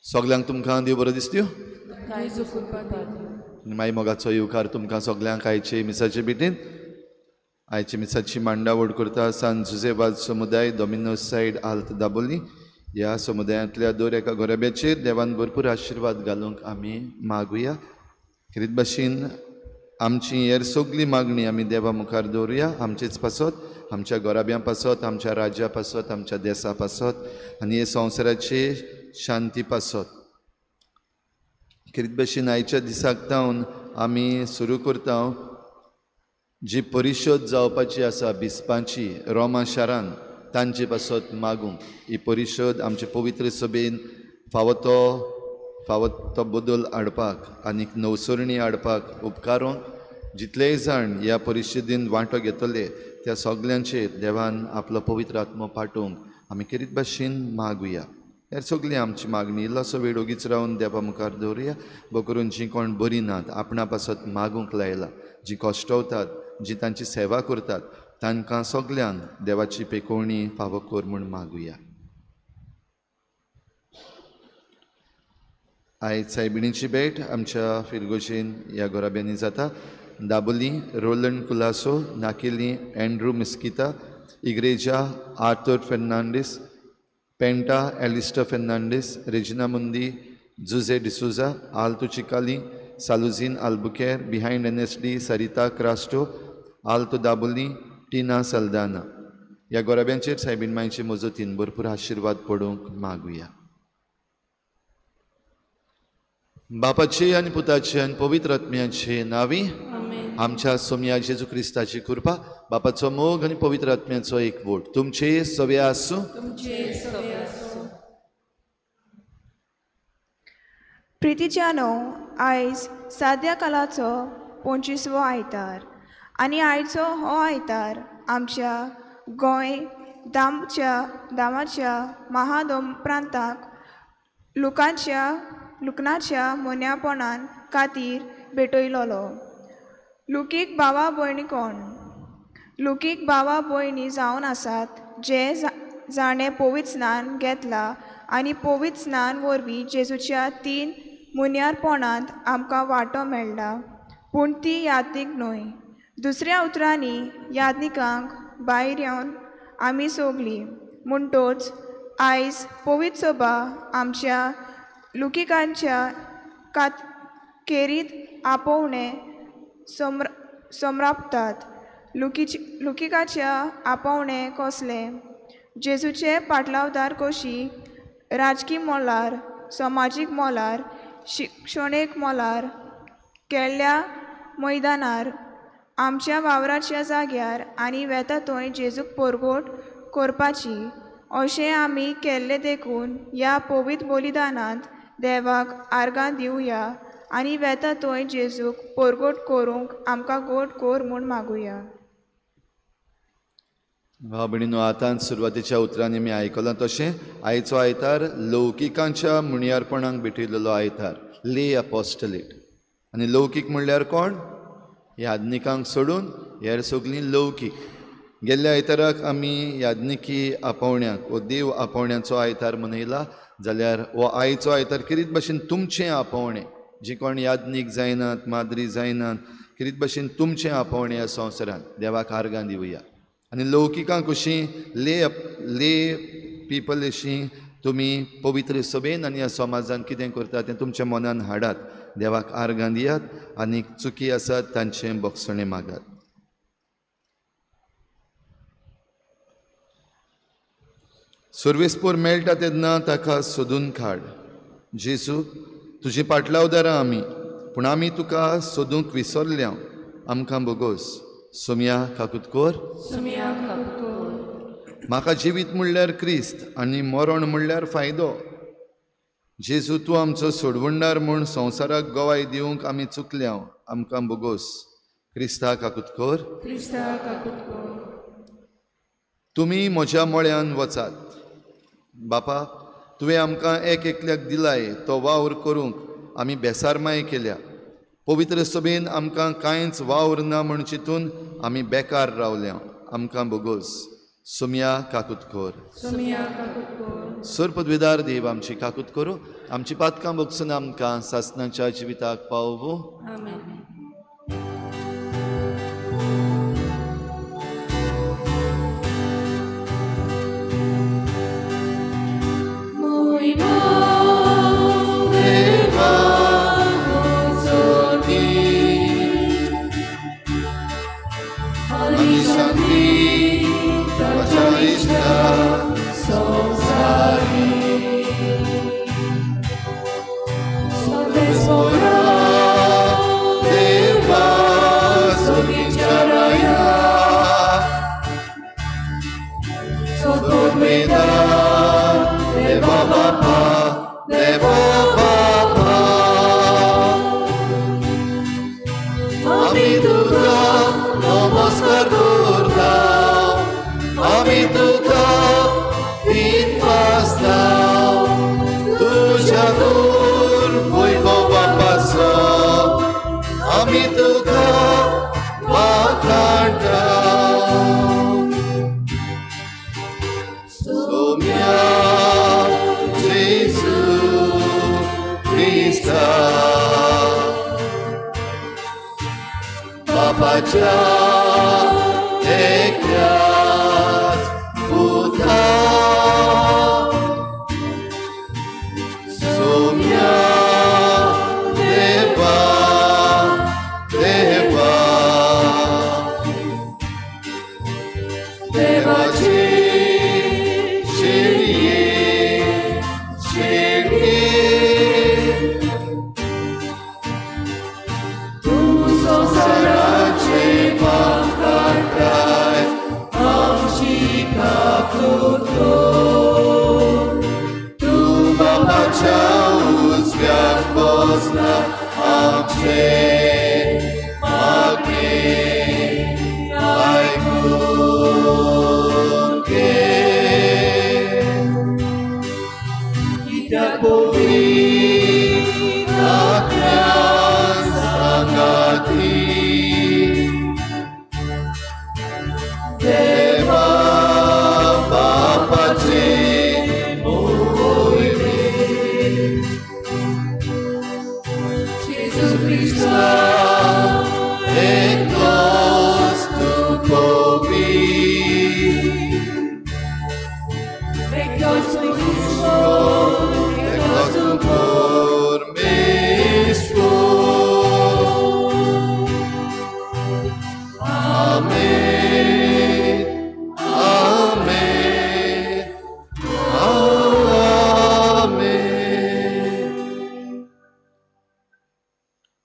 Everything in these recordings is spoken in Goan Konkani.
सगल्यांक तुमकां देव बरो दिसत्यो माई मोगाचो येवकार तुमकां सगल्यांक आयचे मिसाचे भेटीन. आयचे मिसाची मांडावड करता सान जुझे समुदाय डॉमिनोज सायड आल्त दाबोली ह्या समुदायांतल्या दर एका घराब्याचेर देवान भरपूर आशिर्वाद घालूंक आमी मागुया. खेरीत भाशेन आमची हेर सगली मागणी आमी देवा मुखार दवरुया, आमचेच पासत, आमच्या घराब्यां पासत, आमच्या राज्या पासत, आमच्या देसा पासत आनी हे संवसाराचे शांती पासत. खेरीत भाशेन आयच्या दिसाक तावन आमी सुरू करता जी परिशद जावपाची आसा बिस्पांची रोमा शारान, तांचे पासत मागूंक. ही परिशद आमचे पवित्र सभेन फावो तो बदल हाडपाक आनी नवसरणी हाडपाक उपकारूंक जितलेय जाण ह्या परिशदेन वांटो घेतले त्या सगल्यांचेर देवान आपलो पवित्र आत्मो पाठोवंक आमी खेरीत भाशेन मागुया. हेर सगळी आमची मागणी इल्लोसो वेळ ओगीच रावन देवा मुखार दवरुया. करून जीं कोण बरीं नात, आपणा पासत मागूंक लायला, जीं कश्टवतात, जी तांची सेवा करतात, तांकां सगल्यांक देवाची पेकोवणी फावो कर म्हूण मागुया. आयज सायबिणीची भेट आमच्या फिरगोजेन ह्या घराब्यांनी जाता. Dabolim Roland Colaco, Naqueli Andrew Mesquita, Igreja Arthur Fernandes, Penta Alistair Fernandes, Regina Mundi, Jose D'Souza, Alto Chicalim, Saluzin Albuquerque, behind NSD Sarita Crasto, Alto Dabolim Tina Saldanha. ह्या गोराब्यांचेर सायबीण मांयचे मजतीन भरपूर आशिर्वाद पडूंक मागुया. बापाचे आनी पुताचे आनी पवित्र आत्म्याचे नांवी आमच्या सोमया जेजू क्रिस्ताची कृपा, बापाचो मोग आनी पवित्र आत्म्याचो एकवट तुमचे सवे आसूं. प्रितीच्यानो, आयज साद्या कालाचो 25वो आयतार आनी आयचो हो आयतार आमच्या गोंय दामाच्या महादोम प्रांताक लुकनाच्या मोन्यापणान खातीर भेटयलोलो. लुकीक भावा भयणी कोण? लुकीक भावा भयणी जावन आसात जे जाणें पवित्र स्नान घेतला आनी पवित्र स्नान वरवीं जेजूच्या 3 मुन्यारपणांत आमकां वांटो मेळ्ळा, पूण ती यादनीक न्हय. दुसऱ्या उतरांनी यादनिकांक भायर येवन आमी सोगलीं. म्हणटोच आयज पवित्र सभा आमच्या लुकिकांच्या खेरीत आपोवणें समरापतात. लुकिकाच्या आपोवणें कसलें? जेजूचे पाटलावदार कशी राजकी मोलार, समाजीक मोलार, शिक्षणीक मोलार, केल्ल्या मैदानार, आमच्या वावराच्या जाग्यार आनी वेता थंय जेजूक परगोट करपाची अशें आमी केल्लें देखून ह्या पवित्र बलिदानांत देवाक आर्गां दिवया आनी वेता थंय जेजूक परगोट करूंक आमकां गोड कर म्हूण मागुया. भाव भयणीनो, आतां सुरवातेच्या उतरांनी आमी आयकलां तशें आयचो आयतार लौकिकांच्या मुणयारपणाक भेटयलेलो आयतार, ले अपोस्टलेट. आनी लौकीक म्हणल्यार कोण? याज्ञिकांक सोडून हेर सगळीं लौकीक. गेल्ल्या आयताराक आमी याज्ञिकी आपोवण्याक वो देव आपोवण्याचो आयतार मनयला, जाल्यार हो आयचो आयतार खेरीत भाशेन तुमचें आपोवणें, जी कोण याज्ञीक जायनात, माद्री जायनात, खेरीत भाशेन तुमचें आपोवणें ह्या संवसारांत देवाक आर्गां दिवया. आनी लौकिकां कशीं ले पिपल अशीं तुमी पवित्र सभेन आनी ह्या समाजान कितें करता तें तुमच्या मनान हाडात. देवाक आर्गां दियात आनी चुकी आसात तांचें बक्षणें मागात. सर्वेस्पोर मेळटा तेन्ना ताका सोदून काड. जेजू तुजी पाटलावदारां आमी, पूण आमी तुका सोदूंक विसरल्या. आमकां बोगोस. सोमया काकूत कोर. म्हाका जिवीत म्हणल्यार क्रिस्त आनी मरण म्हणल्यार फायदो. जेजू तूं आमचो सोडवणदार म्हूण संवसाराक गवाय दिवंक आमी चुकल्या. आमकां बोगोस. क्रिस्ता काकूत कोर. तुमी म्हज्या मळ्यान वचात. बापा तुवें आमकां एक एकल्याक दिलाय तो वावर करूंक आमी बेसारमाय केल्या. पवित्र सभेन आमकां कांयच वावर ना म्हूण चिंतून आमी बेकार रावल्या. आमकां बोगोस. सोमया काकूत कोर. सरपदवेदार देव आमची काकूत करूं, आमची पातकां बगसून आमकां सासणाच्या जिविताक पावोवं.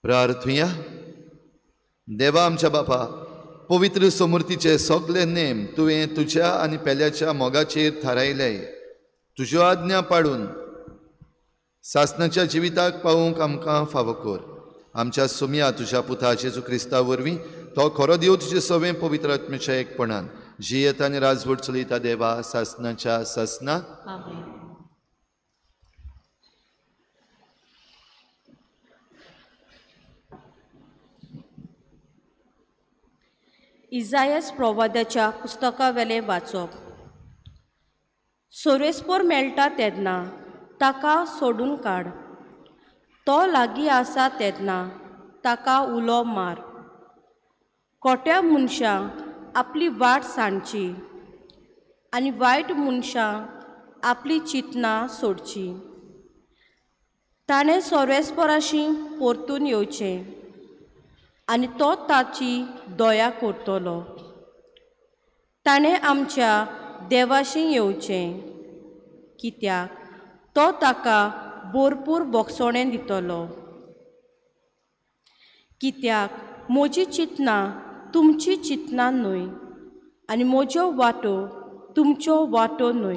प्रार्थुया. देवा आमच्या बापा, पवित्र समूर्तीचे सगळे नेम तुवें तुज्या आनी पेल्याच्या मोगाचेर थारायले. तुज्यो आज्ञा पाडून सासणाच्या जिविताक पावूंक आमकां फावो कर. आमच्या सोमया तुज्या पुता जेजू क्रिस्ता वरवीं तो खरो देव तुजे सवें पवित्र आत्म्याच्या एकपणान जियेता आनी राजवट चलयता देवा सासणाच्या सासना. इजायस प्रवाद्याच्या पुस्तकावेलें वाचप. सोरेस्पोर मेळटा तेन्ना ताका सोडून काड, तो लागीं आसा तेन्ना ताका उलो मार. कोट्या मनशां आपली वाट सांडची आनी वायट मनशां आपली चिंतनां सोडची. ताणें सर्वेस्पराशी परतून येवचें आनी तो ताची दया करतलो. ताणें आमच्या देवाशी येवचें, कित्याक तो ताका भरपूर बोगसणें दितलो. कित्याक म्हजी चिंतनां तुमची चिंतनां न्हय आनी म्हज्यो वाटो तुमच्यो वाटो न्हय,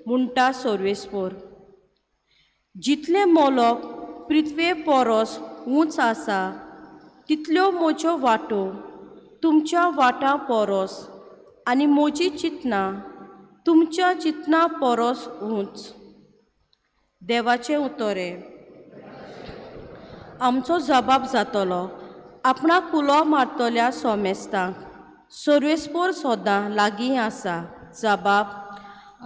म्हणटा सर्वेस्पर. जितलें मोलोक पृथ्वे परस उंच आसा तितल्यो म्हज्यो वाटो तुमच्या वाटां परस आनी म्हजी चिंतनां तुमच्या चिंतनां परस उंच. देवाचें उतरें. आमचो जबाब जातलो आपणाक उलो मारतल्या सोमेस्तांक सर्वेस्पर सदां लागीं आसा. जबाब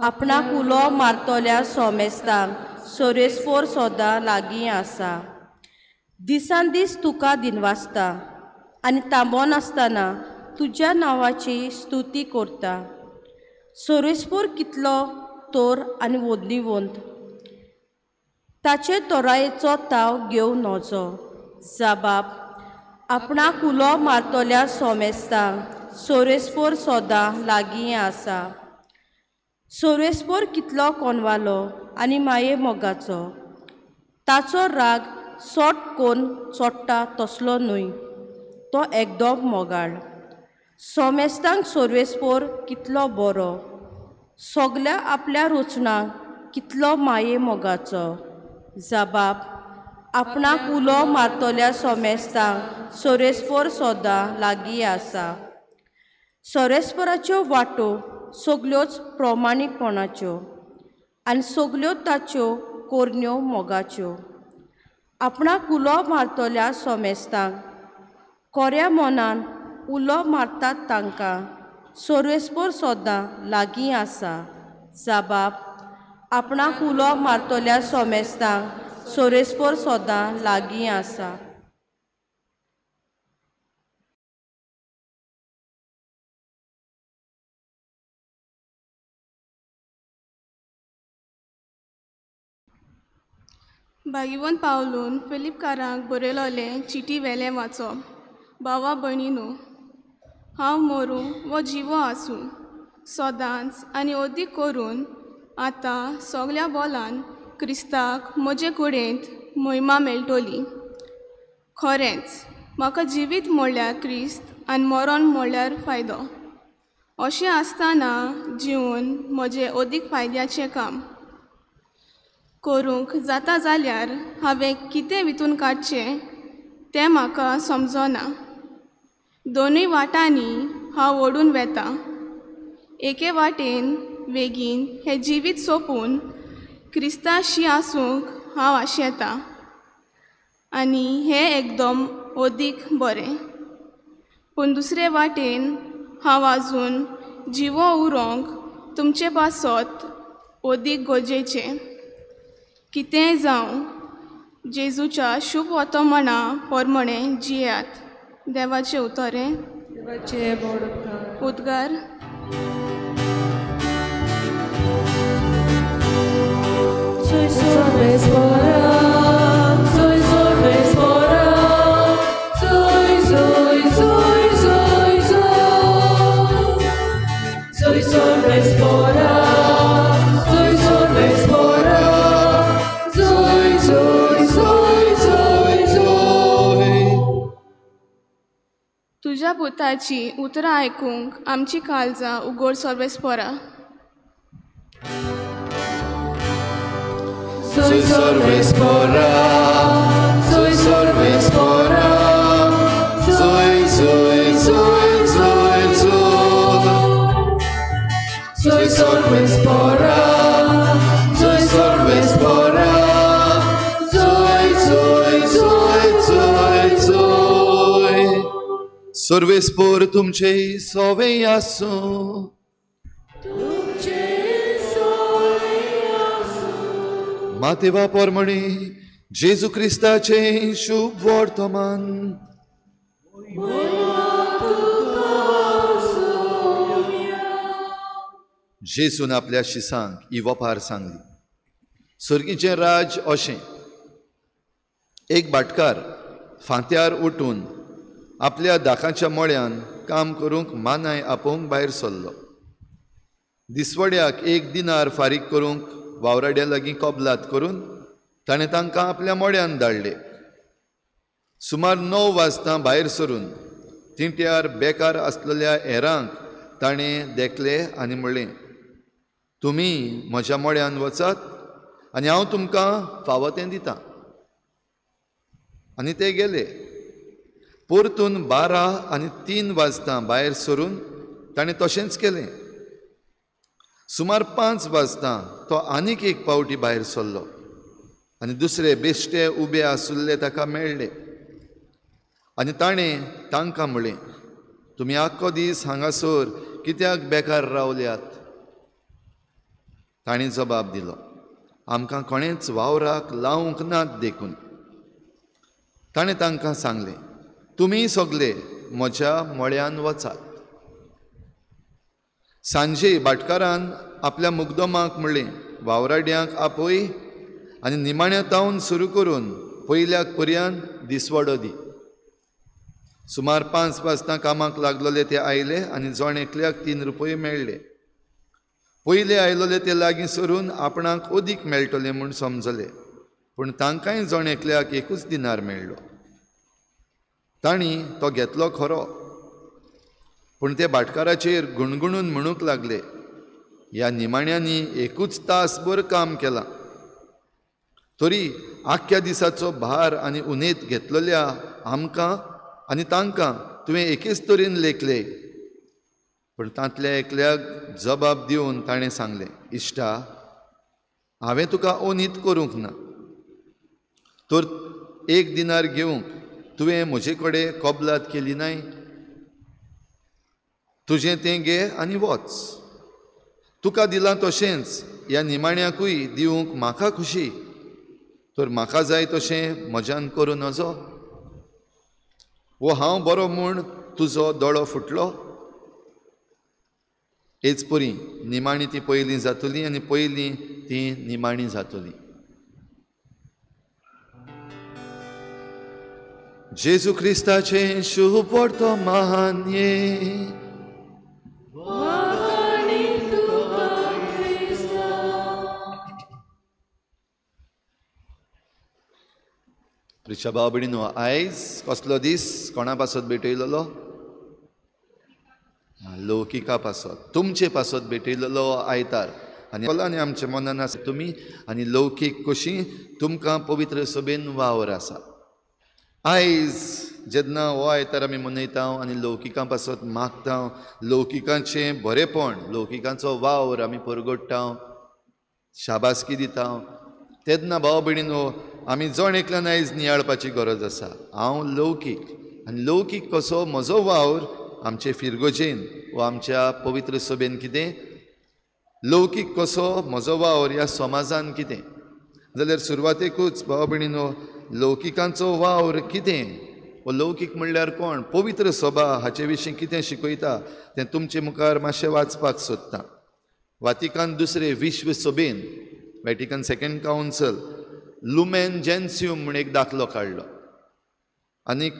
आपणाक उलो मारतल्या सोमेस्तांक सर्वेस्पर सदां लागीं आसा. दिसान दीस तुका दिनवासता आनी थांबनासतना तुज्या नांवाची स्तुती करता. सर्वेस्पर कितलो तर आनी वोदनीवंत, ताचे तोरायेचो ताव घेवं नजो. जबाब आपणाक उलो मारतल्या सोमेस्तांक सर्वेस्पर सदां लागीं आसा. सर्वेस्पर कितलो कोनवालो आनी माये मोगाचो, ताचो राग सोट कोन्न चोडटा तसलो न्हय, तो एकदम मोगाळ. सोमेस्तांक सर्वेस्पर कितलो बरो, सगल्या आपल्या रचणांक कितलो माये मोगाचो. जबाब आपणाक उलो मारतल्या सोमेस्तांक सर्वेस्पर सदां लागीं आसा. सर्वेस्पराच्यो वाटो सगल्योच प्रमाणीकपणाच्यो आनी सगल्यो ताच्यो कोरण्यो मोगाच्यो. आपणाक उलो मारतल्या सोमेस्तांक कोऱ्या मनान उलो मारतात तांकां सर्वेस्पर सदां लागीं आसा. जबाब आपणाक उलो मारतल्या सोमेस्तांक सर्वेस्पर सदां लागीं आसा. भागिवन पावलून फिलिपकारांक बरयलोलें चिटी वेलें वाचप. भावा भयणीनो, हांव मरूं वो जिवो आसूं सदांच आनी अदीक करून आतां सगल्या बोलान क्रिस्ताक म्हजे कुडींत महिमा मेळटली. खरेंच म्हाका जिवीत म्हळ्यार क्रिस्त आनी मरण म्हळ्यार फायदो. अशें आसतना जिवन म्हजें अदीक फायद्याचें काम करूंक जाता जाल्यार हांवें कितें वितून काडचें तें म्हाका समजना. दोनूय वाटांनी हांव ओडून वेता. एके वाटेन वेगीन हें जिवीत सोंपून क्रिस्ताशी आसूंक हांव आशेतां आनी हें एकदम अदीक बरें. पूण दुसरे वाटेन हांव आजून जिवो उरोंक तुमचे पासत अदीक गरजेचें. कितेंय जावं, जेजूच्या शुभ वर्तमाना प्रमाणें जियात. देवाचें उतरें. उद्गार. तुज्या पुताची उतरां आयकूंक आमची काळजां उगड सर्वेस्परा. Soy Sorvespora, soy Sorvespora, soy, soy, soy, soy, soy. Soy Sorvespora, soy Sorvespora, soy, soy, soy, soy, soy. Sorvespor तुमचे सोवे आसूं. मातेवा परमणी जेजू क्रिस्ताचें शुभ वर्तमान. जेजून आपल्या शिसांक ही वपार सांगली. सर्गीचें राज अशें, एक भाटकार फांत्यार उठून आपल्या दाखाच्या मळ्यान काम करूंक मानाय आपोवंक भायर सरलो. दिसवड्याक एक दिनार फारीक करूंक वावराड्या लागीं कबलात करून ताणें तांकां आपल्या मळ्यान धाडले. सुमार 9 वाजता भायर सरून तिंट्यार बेकार आसलेल्या हेरांक ताणें देखले आनी म्हणलें, तुमी म्हज्या मळ्यान वचात आनी हांव तुमकां फावो तें दितां. आनी ते गेले. परतून 12 आनी 3 वाजता भायर सरून ताणें तशेंच केलें. सुमार 5 वाजता तो आनीक एक पावटी भायर सरलो आनी दुसरे बेश्टे उबे आसुल्ले ताका मेळ्ळे आनी ताणें तांकां म्हणलें, तुमी आख्खो दीस हांगासर कित्याक बेकार रावल्यात? ताणें जबाब दिलो, आमकां कोणेंच वावराक लावंक नात देखून. ताणें तांकां सांगलें, तुमी सगळे म्हज्या मळ्यान वचात. सांजे भाटकारान आपल्या मुगदमाक म्हणलें, वावराड्यांक आपय आनी निमाण्या तावन सुरू करून पयल्याक पर्यंत दिसवडो दी. सुमार 5 वाजता कामाक लागलोले ते आयले आनी जण एकल्याक 3 रुपये मेळ्ळे. पयले आयलोले ते लागीं सरून आपणाक अदीक मेळटले म्हूण समजले, पूण तांकांय जण एकल्याक 1 दिनार मेळ्ळो. तांणी तो घेतलो खरो, पूण ते भाटकाराचेर गुणगुणून म्हणूंक लागले, ह्या निमाण्यांनी 1 तासभर काम केलां, तरी आख्ख्या दिसाचो भार आनी उनेत घेतलेल्या आमकां आनी तांकां तुवें एकेच तरेन लेखले. पूण तांतल्या एकल्याक जबाब दिवन ताणें सांगलें, इश्टा, हांवें तुका ओनीत करूंक ना, तर 1 दिनार घेवंक तुवें म्हजे कडेन कबलात केली नाय? तुजें तें घे आनी वच. तुका दिलां तशेंच ह्या निमाण्याकूय दिवंक म्हाका खुशी, तर म्हाका जाय तशें म्हज्यान करूं नजो? वो हांव बरो म्हूण तुजो दोळो फुटलो? हेच परी निमाणी ती पयलीं जातली आनी पयलीं ती निमाणी जातली. जेजू क्रिस्ताचें शुभ वर्तमान. प्रिच्या भाव भयणीनो, आयज कसलो दीस? कोणा पासत भेटयलेलो? लौकिका पासत, तुमचे पासत भेटयलेलो आयतार. आनी आनी आमच्या मनान आसा तुमी आनी लौकीक कशी तुमकां पवित्र सभेन वावर आसा. आयज जेन्ना हो आयतार आमी मनयता आनी लौकिकां पासत मागता, लौकिकांचें बरेपण, लौकिकांचो वावर आमी परगट्टा, शाबासकी दिता, तेन्ना भाव भयणीनो आमी जण एकल्यान आयज नियाळपाची गरज आसा. हांव लौकीक आनी लौकीक कसो म्हजो वावर आमचे फिरगोजेन वा आमच्या पवित्र सभेन कितें, लौकीक कसो म्हजो वावर ह्या समाजान कितें. जाल्यार सुरवातेकूच भाव भयणीनो लौकिकांचो वावर कितें वो लौकीक म्हणल्यार कोण, पवित्र सभा हाचे विशीं कितें शिकयता तें तुमचे मुखार मातशें वाचपाक सोदता. वातिकान दुसरे विश्व सभेन, Vatican second council, Lumen Gentium म्हूण एक दाखलो काडलो आनीक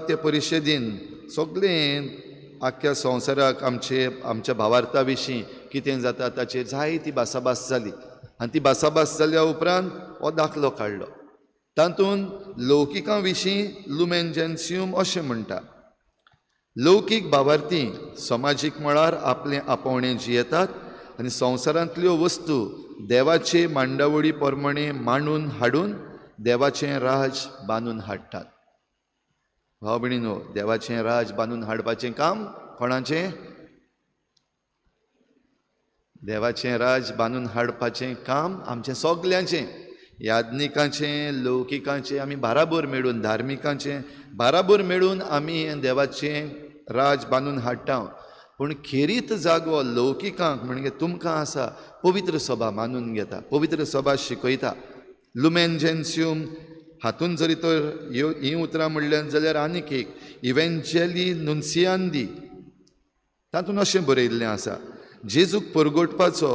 ते परिशदेन सगळें आख्ख्या संवसाराक आमचे आमच्या भावार्था विशीं कितें जाता ताचेर जायती भासाभास जाली आनी ती भासाभास जाल्या उपरांत हो दाखलो काडलो. तातूंत लौकिकां विशीं लुमेन जेन्सियम अशें म्हणटा, लौकीक भावार्थी समाजीक मळार आपलें आपोवणें जियेतात आनी संवसारांतल्यो वस्तू देवाचे मांडावळी प्रमाणे मांडून हाडून देवाचें राज बांदून हाडटात. भाव भयणीनो, देवाचें राज बांदून हाडपाचें काम कोणाचें? देवाचें राज बांदून हाडपाचें काम आमचें सगल्यांचें, याज्ञिकांचें, लौकिकांचें, आमी बाराबर मेळून, धार्मिकांचें बाराबर मेळून आमी देवाचें राज बांदून हाडटा. पूण खेरीत जागो लौकिकांक म्हणजे तुमकां आसा, पवित्र सभा मानून घेता, पवित्र सभा शिकयता. लुमेन जेन्सियम हातून जरी तर हीं उतरां म्हणल्यान जाल्यार आनीक एक इव्हेंजेली नुन्सियांदी, तातूंत अशें बरयल्लें आसा, जेजूक परगटपाचो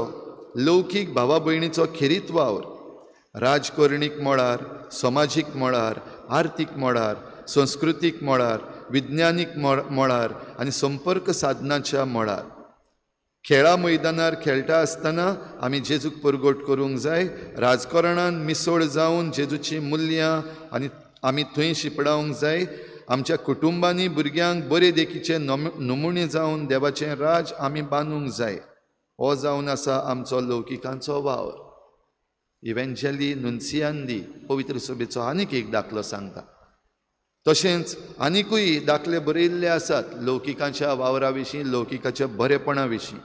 लौकीक भावा भयणीचो खेरीत वावर राजकर्णीक मळार, समाजीक मळार, आर्थीक मळार, संस्कृतीक मळार, विज्ञानीक मळार आनी संपर्क साधनाच्या मळार. खेळा मैदानार खेळटा आसतना आमी जेजूक परगट करूंक जाय. राजकारणान मिसळ जावन जेजूची मुल्यां आनी आमी थंय शिंपडावंक जाय. आमच्या कुटुंबांनी भुरग्यांक बरे देखीचे नमुणे जावन देवाचें राज आमी बांदूंक जाय. हो जावन आसा आमचो लौकिकांचो वावर. इव्हेंजली नुन्सियांदी पवित्र सभेचो आनीक एक दाखलो सांगता. तशेंच आनिकूय दाखले बरयल्ले आसात लौकिकाच्या वावरा विशीं, लौकिकाच्या बरेपणा विशीं.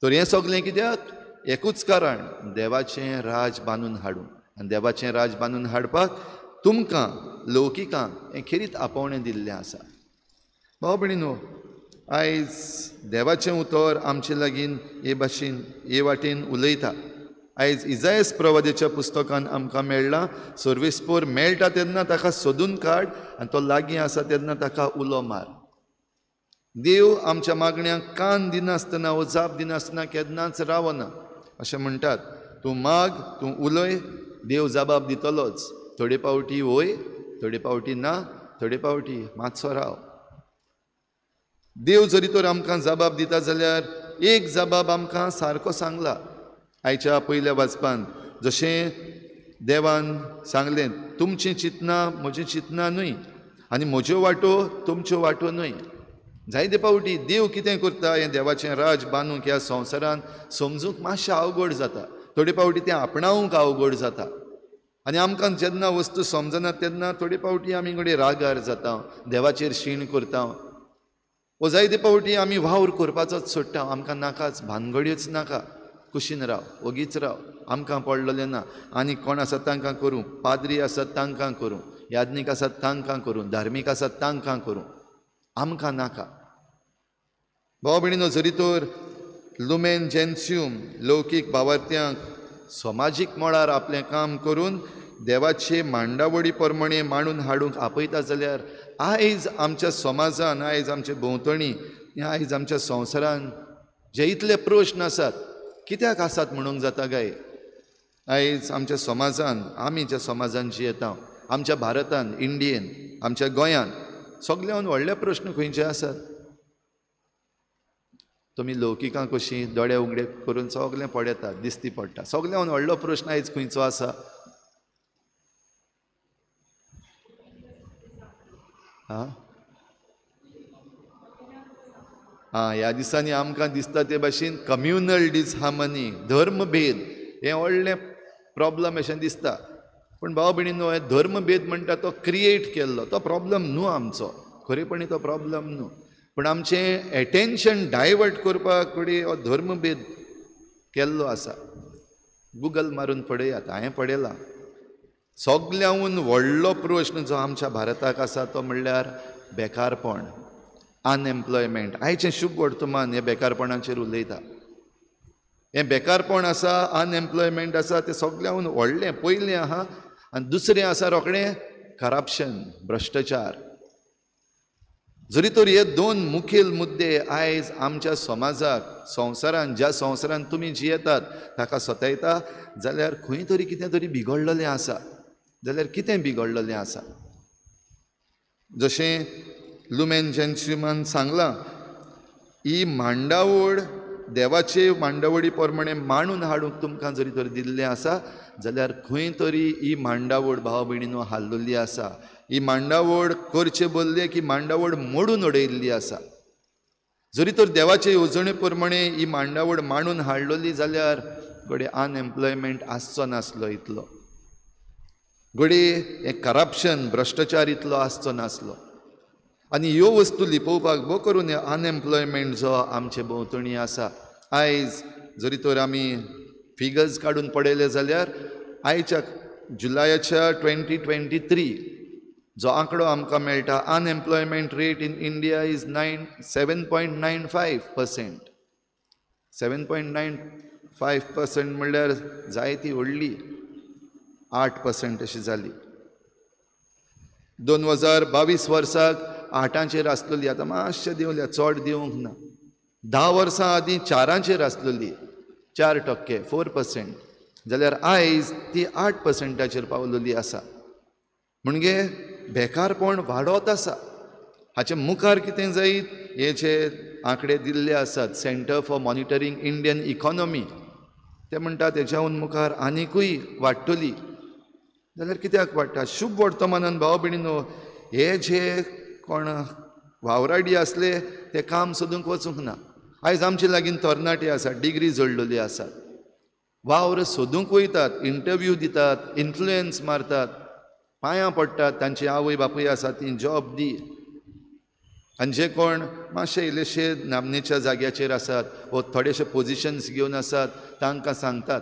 तर हें सगळें कित्याक? एकूच कारण, देवाचें राज बांदून हाडूंक. आनी देवाचें राज बांदून हाडपाक तुमकां लौकिकांक हें खेरीत आपोवणें दिल्लें आसा. भाव भयणीनो, आयज देवाचें उतर आमचे लागीं हे भाशेन हे वाटेन उलयता. आयज इजायस प्रवादेच्या पुस्तकान आमकां मेळ्ळां, सर्वेस्पोर मेळटा तेन्ना ताका सोदून काड आनी तो लागीं आसा तेन्ना ताका उलो मार. देव आमच्या मागण्यांक कान दिनासतना वो जाप दिनासतना केन्नाच रावना. अशें म्हणटात, तूं माग, तूं उलय, देव जबाब दितलोच. थोडे पावटी वय, थोडे पावटी ना, थोडे पावटी मातसो राव. देव जरी तर आमकां जबाब दिता जाल्यार एक जबाब आमकां सारको सांगला आयच्या पयल्या वाचपान. जशें देवान सांगलें, तुमचीं चिंतनां म्हजीं चिंतनां न्हय आनी म्हज्यो वाटो तुमच्यो वाटो न्हय. जायते पावटी देव कितें करता हें देवाचें राज बांदूंक ह्या संवसारान समजूंक मातशें अवघड जाता. थोडे पावटी तें आपणावंक अवघड जाता. आनी आमकां जेन्ना वस्तू समजना तेन्ना थोडे पावटी आमी कडेन रागार जाता, देवाचेर शीण करता. वो जायते पावटी आमी वावर करपाचोच सोडटा. आमकां नाकाच, भानगड्योच नाका, कुशीन राव, ओगीच राव, आमकां पडलेलें ना. आनी कोण आसा तांकां करूं, पाद्री आसात तांकां करूं, याज्ञीक आसात तांकां करूं, धार्मीक आसात तांकां करूं, आमकां नाका. भाव भयणीनो, जरी तर लुमेन जेन्स्यूम लौकीक भावार्थ्यांक समाजीक मळार आपलें काम करून देवाचे मांडावळी प्रमाणे मांडून हाडूंक आपयता जाल्यार आयज आमच्या समाजान, आयज आमचे भोंवतणी, आयज आमच्या संवसारान जे इतले प्रश्न आसात कित्याक आसात म्हणूंक जाता काय? आयज आमच्या समाजान, आमी ज्या समाजान जियेता, आमच्या भारतान, इंडियेन, आमच्या गोंयान सगळ्यान व्हडले प्रश्न खंयचे आसात? तुमी लौकिकां कशीं दोळे उगडे करून सगळें पळयतात, दिसती पडटा. सगळ्यान व्हडलो प्रश्न आयज खंयचो आसा? आं, ह्या दिसांनी आमकां दिसता ते भाशेन कम्युनल डिसहार्मनी, धर्मभेद हें व्हडलें प्रॉब्लम अशें दिसता. पूण भाव भयणीनो, हें धर्मभेद म्हणटा तो क्रिएट केल्लो तो प्रॉब्लम न्हू आमचो, खरेपणी तो प्रॉब्लम न्हू. पूण आमचें एटेन्शन डायवर्ट करपाक कडेन हो धर्मभेद केल्लो आसा. गुगल मारून पळयात, हांवें पळयलां. सगळ्याहून व्हडलो प्रश्न जो आमच्या भारताक आसा तो म्हणल्यार बेकारपण, अनएम्प्लॉयमेंट. आयचें शुभ वर्तमान हें बेकारपणाचेर उलयता. हें बेकारपण आसा, अनएम्प्लॉयमेंट आसा, तें सगळ्याहून व्हडलें पयलें आहा. आनी दुसरें आसा रोखडें करप्शन, भ्रश्टाचार. जरी तर हे दोन मुखेल मुद्दे आयज आमच्या समाजाक, संवसारान, ज्या संवसारान तुमी जियेतात ताका सतायता जाल्यार खंय तरी कितें तरी बिगडलेलें आसा. जाल्यार कितें बिगडलेलें आसा? जशें लुमेन जेन्स्युमान सांगलां, ही मांडावळ देवाचे मांडावळी प्रमाणे मांडून हाडूंक तुमकां जरी तर दिल्लें आसा जाल्यार खंय तरी ही मांडावळ भाव भयणीनो हाल्लोली आसा. ही मांडावळ करचे बदले की मांडावळ मोडून उडयल्ली आसा. जरी तर देवाचे येवजणे प्रमाणे ही मांडावळ मांडून हाडलोली जाल्यार घडये अनएम्प्लॉयमेंट आसचो नासलो इतलो, घडये हें करप्शन, भ्रश्टाचार इतलो आसचो नासलो. आनी ह्यो वस्तू लिपोवपाक बो करून अनएम्प्लॉयमेंट जो आमचे भोंवतणी आसा. आयज जरी तर आमी फिगर्स काडून पळयले जाल्यार आयच्या जुलयाच्या 2023 जो आंकडो आमकां मेळटा, unemployment rate in India is 7.95%. 7.95% म्हणल्यार जायती व्हडली, 8% अशी जाली. 2022 वर्साक 8 आसलेली, आतां मातशें देंवल्या, चड देवंक ना, 10 वर्सां आदीं 4 आसलेली, 4%, 4%, जाल्यार आयज ती 8% पावलेली आसा. म्हणजे बेकारपण वाडत आसा. हाचे मुखार कितें जायत हे जे आंकडे दिल्ले आसात centre for monitoring Indian economy, ते म्हणटा तेच्याहून मुखार आनिकूय वाडटली. जाल्यार कित्याक वाडटा? शुभ वर्तमानान भाव भयणीनो, हे जे कोण वावराडी आसले ते काम सोदूंक वचूंक ना. आयज आमचे लागीं तरणाटे आसात, डिग्री जोडलेली आसात, वावर सोदूंक वयतात, इंटरव्यू दितात, इन्फ्लुयन्स मारतात, पांयां पडटात, तांची आवय बापूय आसा ती जॉब दी. आनी जे कोण मातशे इल्लेशे नामनेच्या जाग्याचेर आसात वो थोडेशे पोजिशन्स घेवन आसात तांकां सांगतात,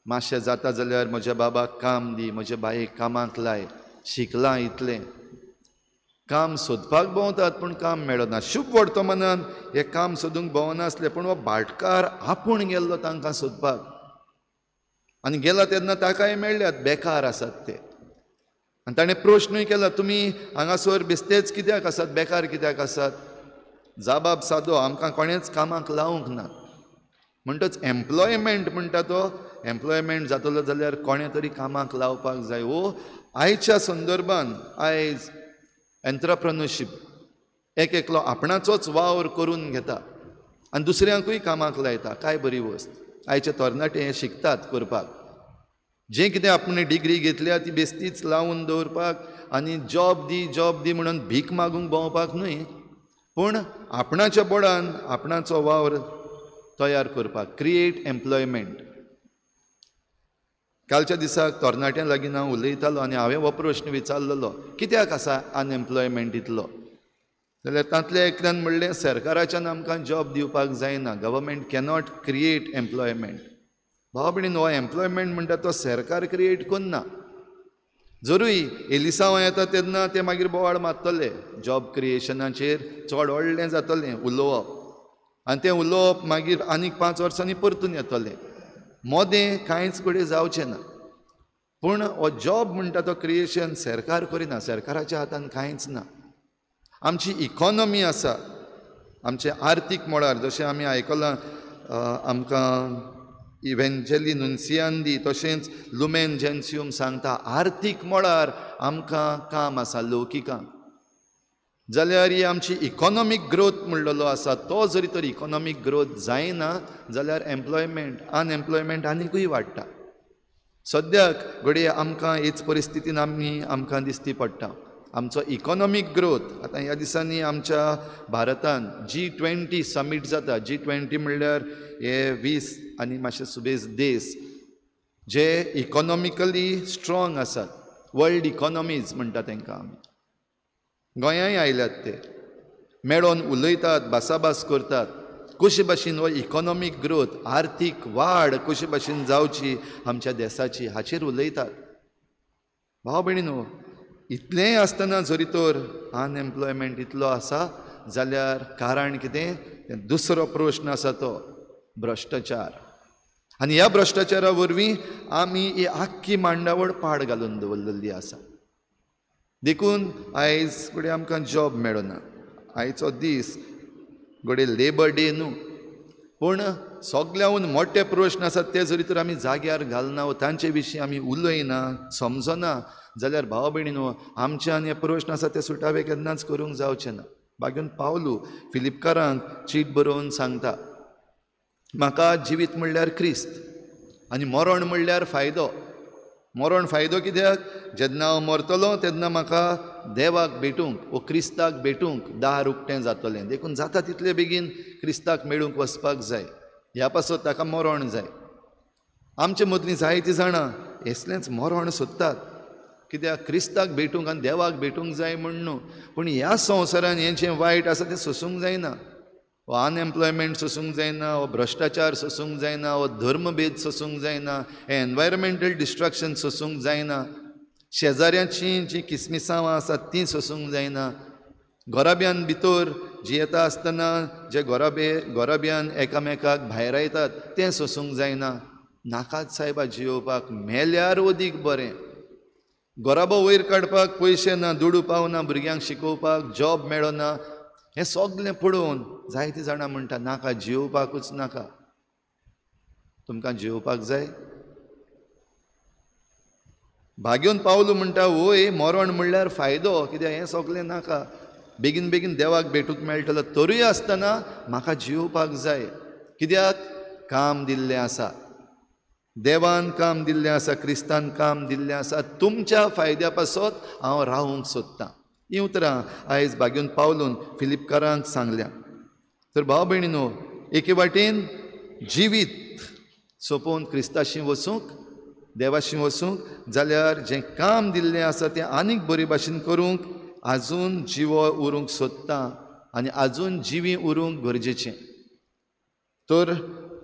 मातशें जाता जाल्यार म्हज्या बाबाक काम दी, म्हज्या बायेक कामाक लाय, शिकलां इतलें. काम सोदपाक भोंवतात पूण काम मेळना. शुभ वर्तमानान हें काम सोदूंक भोंवनासलें, पूण हो भाटकार आपूण गेल्लो तांकां सोदपाक, आनी गेला तेन्ना ताकाय मेळ्ळ्यात, बेकार आसात ते. आनी ताणें प्रश्नूय केला, तुमी हांगासर बेस्तेच कित्याक आसात, बेकार कित्याक आसात? जाबाब सादो, आमकां कोणेंच कामाक लावंक ना. म्हणटच एम्प्लॉयमेंट म्हणटा तो एम्प्लॉयमेंट जातलो जाल्यार कोणें तरी कामाक लावपाक जाय. वो आयच्या संदर्भान आयज एंट्रप्रेन्योरशीप, एक एकलो आपणाचोच वावर करून घेता आनी दुसऱ्यांकूय कामाक लायता. काय बरी वस्त. आयचे तरणाटे हें शिकतात करपाक. जें कितें आपणे डिग्री घेतल्या ती बेस्तीच लावन दवरपाक आनी जॉब दी जॉब दी म्हणून भीक मागूंक भोंवपाक न्हय, पूण आपणाच्या बोडान आपणाचो वावर तयार करपाक, क्रिएट एम्प्लॉयमेंट. कालच्या दिसाक तरणाट्यां लागीं हांव उलयतालो आनी हांवें हो प्रश्न विचारलेलो, कित्याक आसा अनएम्प्लॉयमेंट इतलो? जाल्यार तांतल्या एकल्यान म्हणलें, सरकाराच्यान आमकां जॉब दिवपाक जायना, गव्हर्मेंट कॅनॉट क्रिएट एम्प्लॉयमेंट. भाव भयणीन, हो एम्प्लॉयमेंट म्हणटा तो सरकार क्रिएट करना. जरूय एलिसांव येता तेन्ना ते मागीर बोवाळ मारतले, जॉब क्रिएशनाचेर चड व्हडलें जातलें उलोवप, आनी तें उलोवप मागीर आनीक 5 वर्सांनी परतून येतलें. मोदें कांयच कडेन जावचें ना. पूण हो जॉब म्हणटा तो क्रिएशन सरकार करिना, सरकाराच्या हातान कांयच ना. आमची इकॉनॉमी आसा, आमचे आर्थीक मळार जशें आमी आयकलां, आमकां इव्हेंजली नुन्सियांदी तशेंच लुमेन जेन्सियम सांगता, आर्थीक मळार आमकां काम आसा लौकिकां. जाल्यार ही आमची इकॉनॉमीक ग्रोथ म्हणलेलो आसा तो जरी तर इकॉनॉमीक ग्रोथ जायना जाल्यार एम्प्लॉयमेंट अनएम्प्लॉयमेंट आनिकूय वाडटा. सद्याक घडये आमकां हेच परिस्थितीन आमी आमकां दिसती पडटा. आमचो इकॉनॉमीक ग्रोथ आतां ह्या दिसांनी आमच्या भारतान G20 summit जाता. G20 म्हणल्यार हे 20 आनी मातशे सुबेज देश जे इकॉनॉमिकली स्ट्रॉंग आसात, वर्ल्ड इकॉनॉमीज म्हणटा तांकां. आमी गोंयांय आयल्यात, ते मेळोन उलयतात, भासाभास करतात, कशे भाशेन हो इकॉनॉमीक ग्रोथ, आर्थीक वाड कशे भाशेन जावची आमच्या देसाची हाचेर उलयतात. भाव भयणीनो, इतलेंय आसतना जरी तर अनएम्प्लॉयमेंट इतलो आसा जाल्यार कारण कितें? दुसरो प्रश्न आसा तो भ्रश्टाचार. आनी ह्या भ्रश्टाचारा वरवीं आमी ही आख्खी मांडावळ पाड घालून दवरलेली आसा. देखून आयज घडये आमकां जॉब मेळना. आयचो दीस घडये लेबर डे न्हू, पूण सगळ्याहून मोठे प्रश्न आसात ते जरी तर आमी जाग्यार घालना वो तांचे विशीं आमी उलयना, समजना जाल्यार भाव भयणीनो, आमच्यान हे प्रश्न आसा ते सुटावे केन्नाच करूंक जावचे ना. बागेवन पावलू फिलिपकारांक चीट बरोवन सांगता, म्हाका जिवीत म्हणल्यार क्रिस्त आनी मरण म्हणल्यार फायदो. मरण फायदो कित्याक? जेन्ना हांव मरतलो तेन्ना म्हाका देवाक भेटूंक वो क्रिस्ताक भेटूंक दार उक्तें जातलें. देखून जाता तितले बेगीन क्रिस्ताक मेळूंक वचपाक जाय. ह्या पासत ताका मरण जाय. आमचे मदलीं जायतीं जाणां असलेंच मरण सोदतात, कित्याक? क्रिस्ताक भेटूंक आनी देवाक भेटूंक जाय म्हूण न्हू, पूण ह्या संवसारान हें जें वायट आसा तें सोसूंक जायना. हो अनएम्प्लॉयमेंट सोसूंक जायना, हो भ्रश्टाचार सोसूंक जायना, हो धर्मभेद सोसूंक जायना, हें एनवायरमेंटल डिस्ट्रक्शन सोसूंक जायना, शेजाऱ्यांचीं जीं किसमिसांवां आसात तीं सोसूंक जायना, घराब्यान भितर जियेता आसतना जे घराब्यान एकामेकाक भायरायतात तें सोसूंक जायना. नाकात सायबा जियोवपाक, मेल्यार अदीक बरें. घराबो वयर काडपाक पयशे ना, दुडू पावना, भुरग्यांक शिकोवपाक जॉब मेळना, हें सगळें पळोवन जायतीं जाणां म्हणटा नाका जियोवपाकूच नाका. तुमकां जियोवपाक जाय? भाग्योन पावलो म्हणटा वय मरण म्हणल्यार फायदो, कित्याक हें सगळें नाका, बेगीन बेगीन देवाक भेटूंक मेळटलो, तरूय आसतना म्हाका जियोवपाक जाय. कित्याक? काम दिल्लें आसा, देवान काम दिल्लें आसा, क्रिस्तान काम दिल्लें आसा, तुमच्या फायद्या पासत हांव रावूंक सोदतां. हीं उतरां आयज भाग्योन पावलून फिलिपकारांक सांगल्या. तर भाव भयणीनो, एके वाटेन जिवीत सोंपोवन क्रिस्ताशी वचूंक, देवाशी वचूंक जाल्यार जें काम दिल्लें आसा तें आनीक बरे भाशेन करूंक आजून जिवो उरूंक सोदता आनी आजून जिवी उरूंक गरजेचें. तर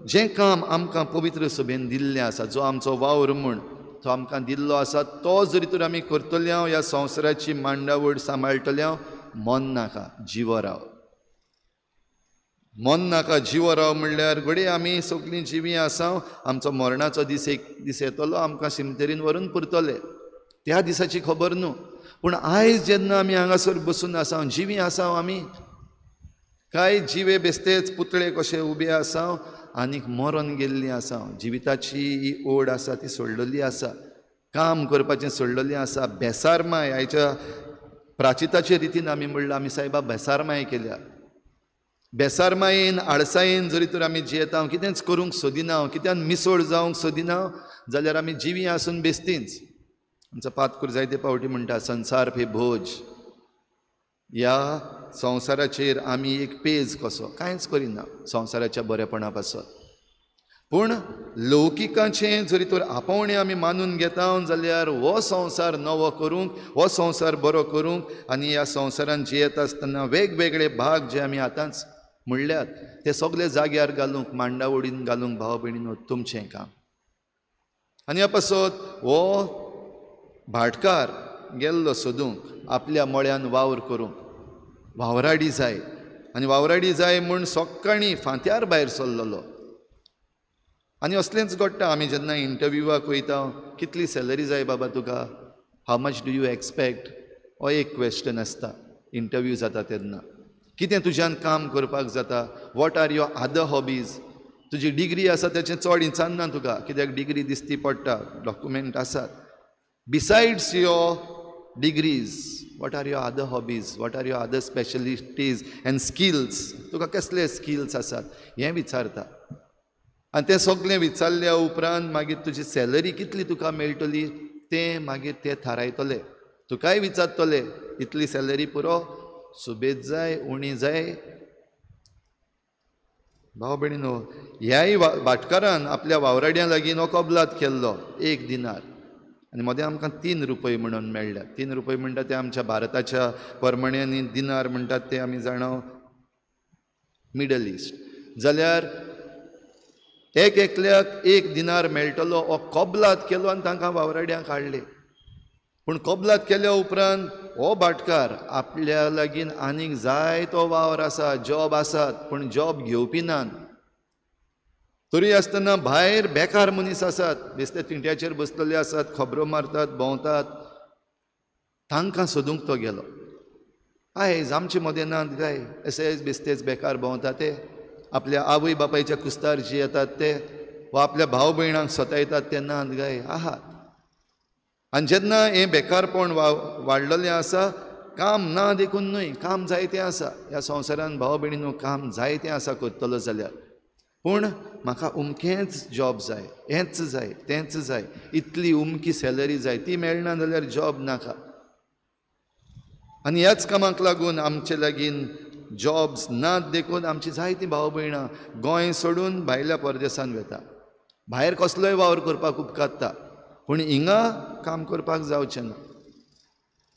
जें काम आमकां पवित्र सभेन दिल्लें आसा, जो आमचो वावर म्हूण तो आमकां दिल्लो आसा, तो जरी तर आमी करतले हांव, ह्या संवसाराची मांडावळ सांबाळटले हांव, मन नाका जिवो राव. मन नाका जिवो राव म्हणल्यार घडये आमी सगळीं जिवीं आसा, आमचो मरणाचो दीस एक दीस येतलो, आमकां शिमतेरीन व्हरून पुरतले, त्या दिसाची खबर न्हू. पूण आयज जेन्ना आमी हांगासर बसून आसा, जिवीं आसा आमी, कांय जिवे बेस्तेच पुतळे कशे उबे आसा आनीक मरण गेल्लीं आसा, जिविताची ही ओड आसा ती सोडलेली आसा, काम करपाचें सोडलेलें आसा. बेसारमाय आयच्या प्राचिताचे रितीन आमी म्हणलां, आमी सायबा बेसारमाय केल्या. बेसारमायेन आळसायेन जरी तर आमी जियेता, कितेंच करूंक सोदिना, कित्यान मिसळ जावंक सोदिना जाल्यार आमी जिवीं आसून बेस्तींच. आमचो पातकूर जायते फावटी म्हणटा, संसार फे भोज. ह्या संवसाराचेर आमी एक पेज कसो, कांयच करिना संवसाराच्या बरेपणा पासत. पूण लौकिकाचें जरी तर आपोवणें आमी मानून घेता जाल्यार हो संवसार नवो करूंक, हो संवसार बरो करूंक आनी ह्या संवसारान जियेता आसतना वेगवेगळे भाग जे आमी आतांच म्हणल्यात ते सगळे जाग्यार घालूंक, मांडावडीन घालूंक भाव भयणीनो तुमचें काम. आनी ह्या पासत हो भाटकार गेल्लो सोदूंक, आपल्या मळ्यान वावर करूंक, वावराडी जाय, आनी वावराडी जाय म्हूण सकाळीं फांत्यार भायर सरलेलो. आनी असलेंच घडटा, आमी जेन्ना इंटरव्यूवाक वयता, कितली सॅलरी जाय बाबा तुका, how much do you expect, हो एक क्वेश्चन आसता इंटरव्यू जाता तेन्ना. कितें तुज्यान काम करपाक जाता, what are your other hobbies, तुजी डिग्री आसा तेचें चड विचारना तुका, कित्याक डिग्री दिसती पडटा, डॉक्युमेंट आसात. Besides your degrees, what are your other hobbies, what are your other specialities and skills, तुका कसले स्किल्स आसात हें विचारता. आनी तें सगळें विचारल्या उपरांत मागीर तुजी सॅलरी कितली तुका मेळटली तें मागीर ते थारायतले. तुकाय विचारतले इतली सॅलरी पुरो, सुबेज जाय, उणी जाय. भाव भयणीनो, ह्याय भाटकारान आपल्या वावराड्यां लागीं हो कबलात केल्लो एक दिनार, आनी मदें आमकां 3 रुपये म्हणून मेळ्ळ्यात. 3 रुपये म्हणटा ते आमच्या भारताच्या परमण्यांनी, दिनार म्हणटात ते आमी जाणा मिडल इस्ट. जाल्यार एक एकल्याक 1 दिनार मेळटलो हो कबलात केलो आनी तांकां वावराड्यांक हाडले. पूण कबलात केल्या उपरांत हो भाटकार आपल्या लागीं आनीक जाय तो वावर आसा, जॉब आसात, पूण जॉब घेवपी नात. तरी आसतना भायर बेकार मनीस आसात, बेस्ते तिंट्याचेर बसलेले आसात, खबरो मारतात, भोंवतात, तांकां सोदूंक तो गेलो. आयज आमचे मदें नात काय अशेच बेस्तेच बेकार भोंवता ते, आपल्या आवय बापायच्या कुस्तार जियेतात ते, वा आपल्या भाव भयणांक सतायतात ते नात काय आहात. आनी जेन्ना हें बेकारपण वाडलेलें आसा, काम ना देखून न्हय, काम जायतें आसा ह्या संवसारान भाव भयणीनो, काम जायतें आसा करतलो जाल्यार, पूण म्हाका उमकेंच जॉब जाय, हेंच जाय, तेंच जाय, इतली उमकी सॅलरी जाय, ती मेळना जाल्यार जॉब नाका. आनी ह्याच कामाक लागून आमचे लागीं जॉब्स नात देखून आमची जायतीं भाव भयणां गोंय सोडून भायल्या परदेसान वता. भायर कसलोय वावर करपाक उपकारता, पूण हिंगा काम करपाक जावचें ना.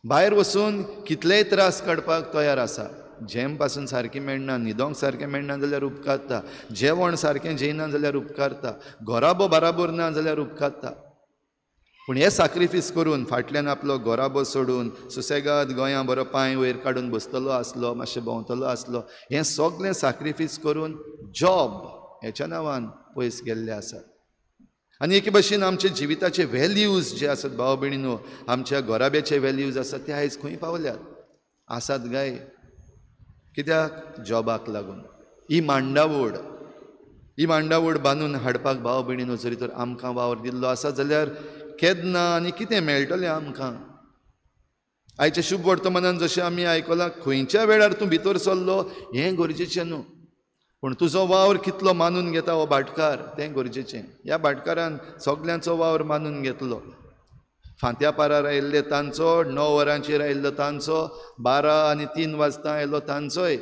भायर वचून कितलेय त्रास काडपाक तयार आसा, झेम पासून सारकें मेळना, न्हिदोंक सारकें मेळना जाल्यार उपकारता, जेवण सारकें जेयना जाल्यार उपकारता, घराबो बराबर ना जाल्यार उपकारता. पूण हे साक्रिफीस करून फाटल्यान आपलो घराबो सोडून सुसेगाद गोंया बरो पांय वयर काडून बसतलो आसलो, मातशें भोंवतलो आसलो, हें सगळें साक्रिफीस करून जॉब हेच्या नांवान पयस गेल्ले आसात. आनी एके भशेन आमचे जिविताचे व्हॅल्यूज जे आसात भाव भयणीनो, आमच्या घराब्याचे व्हॅल्यूज आसात ते आयज खंय पावल्यात आसात गाय? कित्याक? जॉबाक लागून. ही मांडावड, ही मांडावड बांदून हाडपाक भाव भयणीनो जरी तर आमकां वावर दिल्लो आसा जाल्यार केन्ना आनी कितें मेळटलें आमकां? आयच्या शुभ वर्तमानान जशें आमी आयकलां, खंयच्या वेळार तूं भितर सरलो हें गरजेचें न्हू, पूण तुजो वावर कितलो मानून घेता हो भाटकार तें गरजेचें. ह्या भाटकारान सगल्यांचो वावर मानून घेतलो. फांत्या पारार आयिल्ले तांचो, 9 वरांचेर आयिल्लो तांचो, 12 आनी 3 वाजता आयलो तांचोय,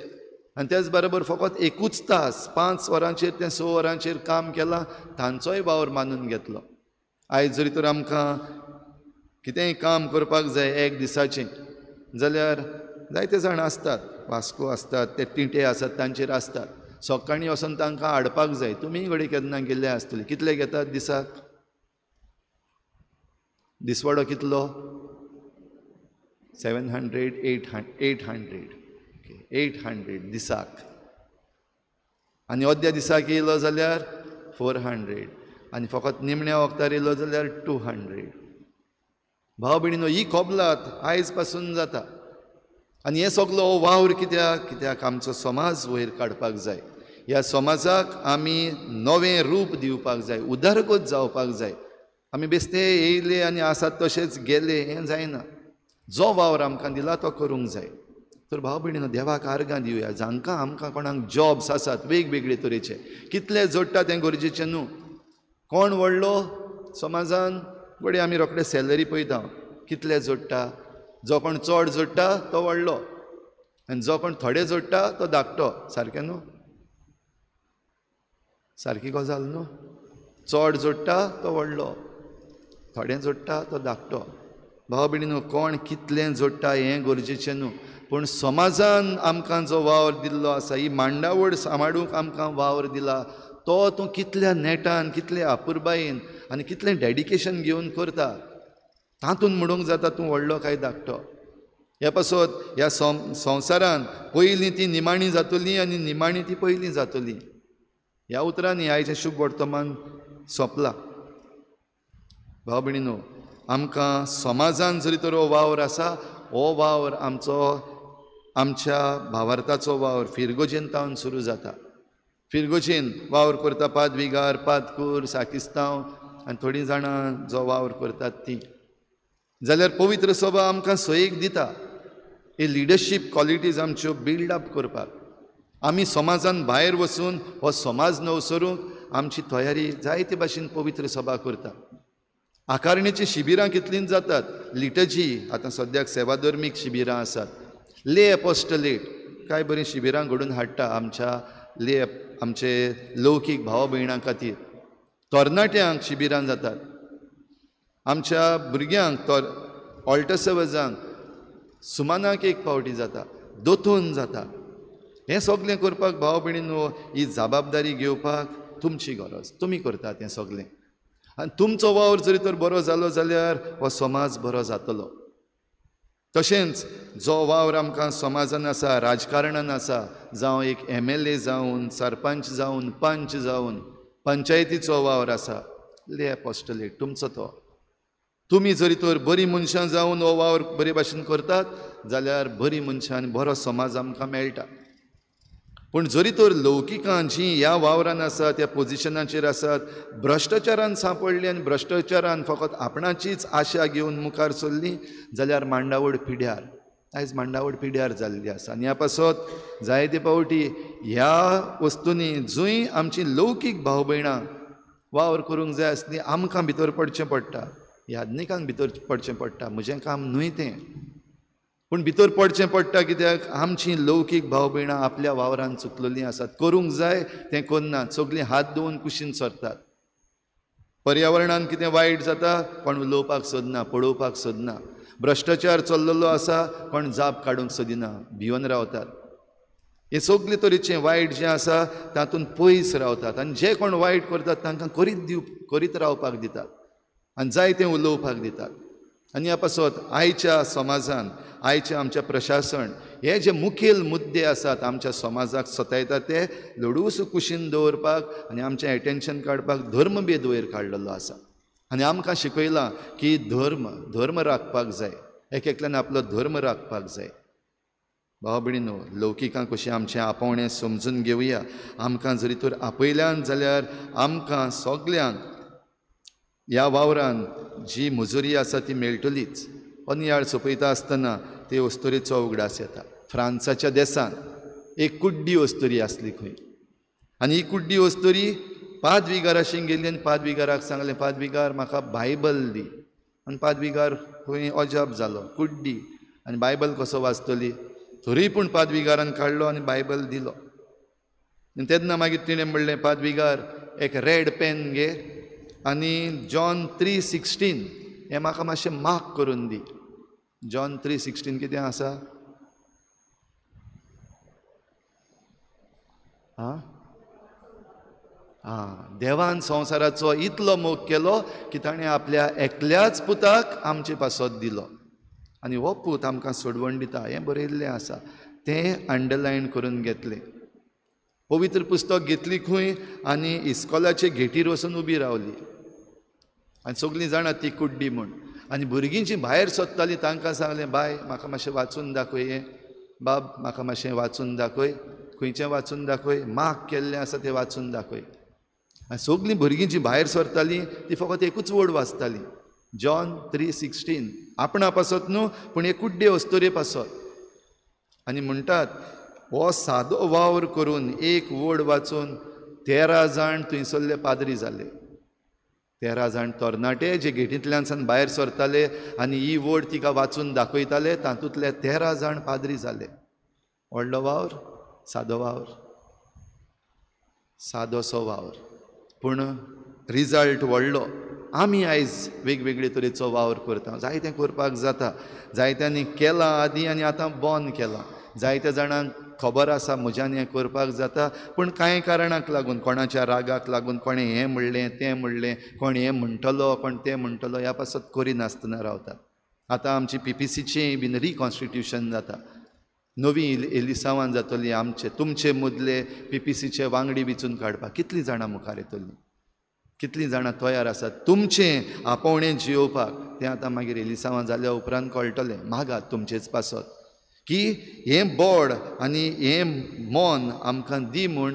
आनी तेच बरोबर फकत एकूच तास 5 वरांचेर तें 6 वरांचेर काम केलां तांचोय वावर मानून घेतलो. आयज जरी तर आमकां कितेंय काम करपाक जाय एक दिसाचें जाल्यार जायते जाण आसतात, वास्को आसतात, ते टिंटे आसात तांचेर आसतात, सकाळीं वचून तांकां हाडपाक जाय. तुमी घडये केन्ना गेल्ले आसतले. कितले घेतात दिसाक? दिसवाडो कितलो? 700, 800, 800 दिसाक. आनी अद्या दिसाक येयलो जाल्यार 400, आनी फकत निमण्या वखदार येयलो जाल्यार 200. भाव भयणीनो, ही कबलात आयज पासून जाता. आनी हें सगलो हो वावर कित्याक? कित्याक आमचो समाज वयर काडपाक जाय. ह्या समाजाक आमी नवें रूप दिवपाक जाय, उदरगत जावपाक जाय. आमी बेस्ते येयले आनी आसात तशेंच गेले हें जायना. जो वावर आमकां दिला तो करूंक जाय. तर भाव भयणीनो, देवाक आर्गां दिवया. जांकां आमकां कोणाक जॉब्स आसात वेगवेगळे तरेचे, कितले जोडटा तें गरजेचें न्हू. कोण व्हडलो समाजान घडये आमी रोखडे सॅलरी पळयता, कितले जोडटा. जो कोण चड जोडटा तो व्हडलो, आनी जो कोण थोडे जोडटा तो धाकटो. सारकें न्हू? सारकी गजाल न्हू? चड जोडटा तो व्हडलो, थोडें जोडटा तो धाकटो. भाव भयणीनो, कोण कितलें जोडटा हें गरजेचें न्हू, पूण समाजान आमकां जो वावर दिल्लो आसा, ही मांडावड सांबाळूंक आमकां वावर दिला, तो तूं कितल्या नेटान, कितल्या अपुरबायेन आनी कितलें डेडिकेशन घेवन करता, तातूंत म्हणूंक जाता तूं व्हडलो काय धाकटो. ह्या पासत ह्या संवसारान पयलीं ती निमाणी जातली आनी निमाणी ती पयलीं जातली. ह्या उतरांनी आयचें शुभ वर्तमान सोंपलां. भाव भयणीनो, आमकां समाजान जरी तर हो वावर आसा, हो वावर आमचो, आमच्या भावार्थाचो वावर फिरगोजेन तावन सुरू जाता. फिरगोजेन वावर करता पादविगार, पादकूर, साकिस्तांव आनी थोडीं जाणां जो वावर करतात तीं. जाल्यार पवित्र सभा आमकां सोयीक दिता ही लिडरशीप क्वॉलिटीज आमच्यो बिल्ड अप करपाक. आमी समाजान भायर वचून हो समाज नवसरूंक आमची तयारी जायते भाशेन पवित्र सभा करता. आकारणेची शिबिरां कितलीं जातात, लिटर्जी आतां सद्याक सेवाधर्मीक शिबिरां आसात, ले एपोस्टलेट कांय बरीं शिबिरां घडून हाडटा आमच्या ले आमचे लौकीक भाव भयणां खातीर. तरणाट्यांक शिबिरां जातात, आमच्या भुरग्यांक तर ऑल्टसवजांक सुमानाक एक फावटी जाता, दोतोन जाता. हें सगळें करपाक भाव भयणीनो ही जबाबदारी घेवपाक तुमची गरज, तुमी करतात हें सगळें. आनी तुमचो वावर जरी तर बरो जालो जाल्यार हो समाज बरो जातलो. तशेंच जो वावर आमकां समाजान आसा, राजकारणान आसा, जावं एक MLA जावन, सरपंच जावन, पंच जावन, पंचायतीचो वावर आसा, ले एपोस्टलेट तुमचो तो. तुमी जरी तर बरीं मनशां जावन हो वावर बरे भाशेन करतात जाल्यार बरीं मनशां आनी बरो समाज आमकां मेळटा. पूण जरी तर लौकिकां जीं ह्या वावरान आसात, त्या पोजिशनाचेर आसात, भ्रश्टाचारान सांपडली आनी भ्रश्टाचारान फकत आपणाचीच आशा घेवन मुखार सरली जाल्यार मांडावड पिड्यार, आयज मांडावड पिड्यार जाल्ली आसा. आनी ह्या पासत जायते फावटी ह्या वस्तूंनी जंय आमची लौकीक भाव भयणां वावर करूंक जाय आसली, आमकां भितर पडचें पडटा, याज्ञिकांक भितर पडचें पडटा. म्हजें काम न्हय तें, पूण भितर पडचें पडटा कित्याक आमची लौकीक भाव भयणां आपल्या वावरान चुकलेलीं आसात, करूंक जाय तें करनात, सगळीं हात धुवन कुशीन सरतात. पर्यावरणान कितें वायट जाता कोण उलोवपाक सोदना, पळोवपाक सोदना. भ्रश्टाचार चल्लेलो आसा कोण जाप काडूंक सोदिना, भिवन रावतात. हें सगळे तरेचें वायट जें आसा तातूंत पयस रावतात आनी जे कोण वायट करतात तांकां करीत रावपाक दितात आनी जाय तें उलोवपाक दितात. आनी ह्या पासत आयच्या समाजान, आयचें आमचें प्रशासन, हे जे मुखेल मुद्दे आसात आमच्या समाजाक सतायतात ते ल्हवूस कुशीन दवरपाक आनी आमचें एटेन्शन काडपाक धर्मभेद वयर काडलेलो आसा. आनी आमकां शिकयलां की धर्म राखपाक जाय, एक एकल्यान आपलो धर्म राखपाक जाय. भाव भयणीनो, लौकिकां कशें आमचें आपोवणें समजून घेवया. आमकां जरी तर आपयल्यान जाल्यार आमकां सगल्यांक ह्या वावरान जी मजुरी आसा ती मेळटलीच. अनयाळ सोंपयता आसतना ते अस्तुरेचो उगडास येता. फ्रांसाच्या देसान एक कुड्डी अस्तुरी आसली खंय, आनी ही कुड्डी अस्तुरी पादविगाराशी गेली आनी पादविगाराक सांगलें, पादविगार म्हाका बायबल दी. आनी पादविगार खंय अजाप जालो, कुड्डी आनी बायबल कसो वाचतली. तरी पूण पादविगारान काडलो आनी बायबल दिलो. आनी तेन्ना मागीर तिणें म्हणलें, पादविगार एक रेड पेन घे आनी जॉन 3:16 हें म्हाका मातशें मार्क करून दी. जॉन 3:16 कितें आसा? आं आं, देवान संवसाराचो इतलो मोग केलो की ताणें आपल्या एकल्याच पुताक आमचे पासत दिलो आनी हो पूत आमकां सोडवण दिता हें बरयल्लें आसा. तें अंडरलायन करून घेतलें. पवित्र पुस्तक घेतली खंय आनी इस्कॉलाचे गेटीर वचून उबी रावली. आनी सगळीं जाणां ती कुड्डी म्हूण. आनी भुरगीं जीं भायर सोदतालीं तांकां सांगलें, बाय म्हाका मातशें वाचून दाखय हें, बाब म्हाका मातशें वाचून दाखय, खंयचें वाचून दाखय, मार्क केल्लें आसा तें वाचून दाखय. आनी सगळीं भुरगीं जीं भायर सरतालीं ती फकत एकूच वर्ड वाचतालीं, जॉन 3:16. आपणा पासत न्हू पूण हे कुड्डे अस्तुरे पासत. आनी म्हणटात हो सादो वावर करून एक वर्ड वाचून 13 जाण थंयसरले पाद्री जाले. 13 जाण तरणाटे जे गेटींतल्यान सान भायर सरताले आनी ही वर्ड तिका वाचून दाखयताले तातूंतले 13 जाण पाद्री जाले. व्हडलो वावर, सादो वावर, सादोसो वावर, पूण रिजल्ट व्हडलो. आमी आयज वेगवेगळे तरेचो वावर करता, जायतें करपाक जाता, जायत्यांनी केलां आदीं आनी आतां बंद केलां. जायत्या जाणांक खबर आसा म्हज्यान हें करपाक जाता, पूण कांय कारणाक लागून, कोणाच्या रागाक लागून, कोणें हें म्हणलें तें म्हणलें, कोण हें म्हणटलो कोण तें म्हणटलो ह्या पासत करिनासतना रावतात. आतां आमची पीपीसीचें बीन रिकॉन्स्टिट्यूशन जाता, नवी एलिसांवान जातली. आमचे तुमचे मदले पीपीसीचे वांगडी विचून काडपाक कितलीं जाणां मुखार येतलीं, कितलीं जाणां तयार आसात तुमचें आपोवणें जियोवपाक, तें आतां मागीर एलिसांवां जाल्या उपरांत कळटलें. मागात तुमचेच पासत की हें बोड आनी हें मन आमकां दी म्हूण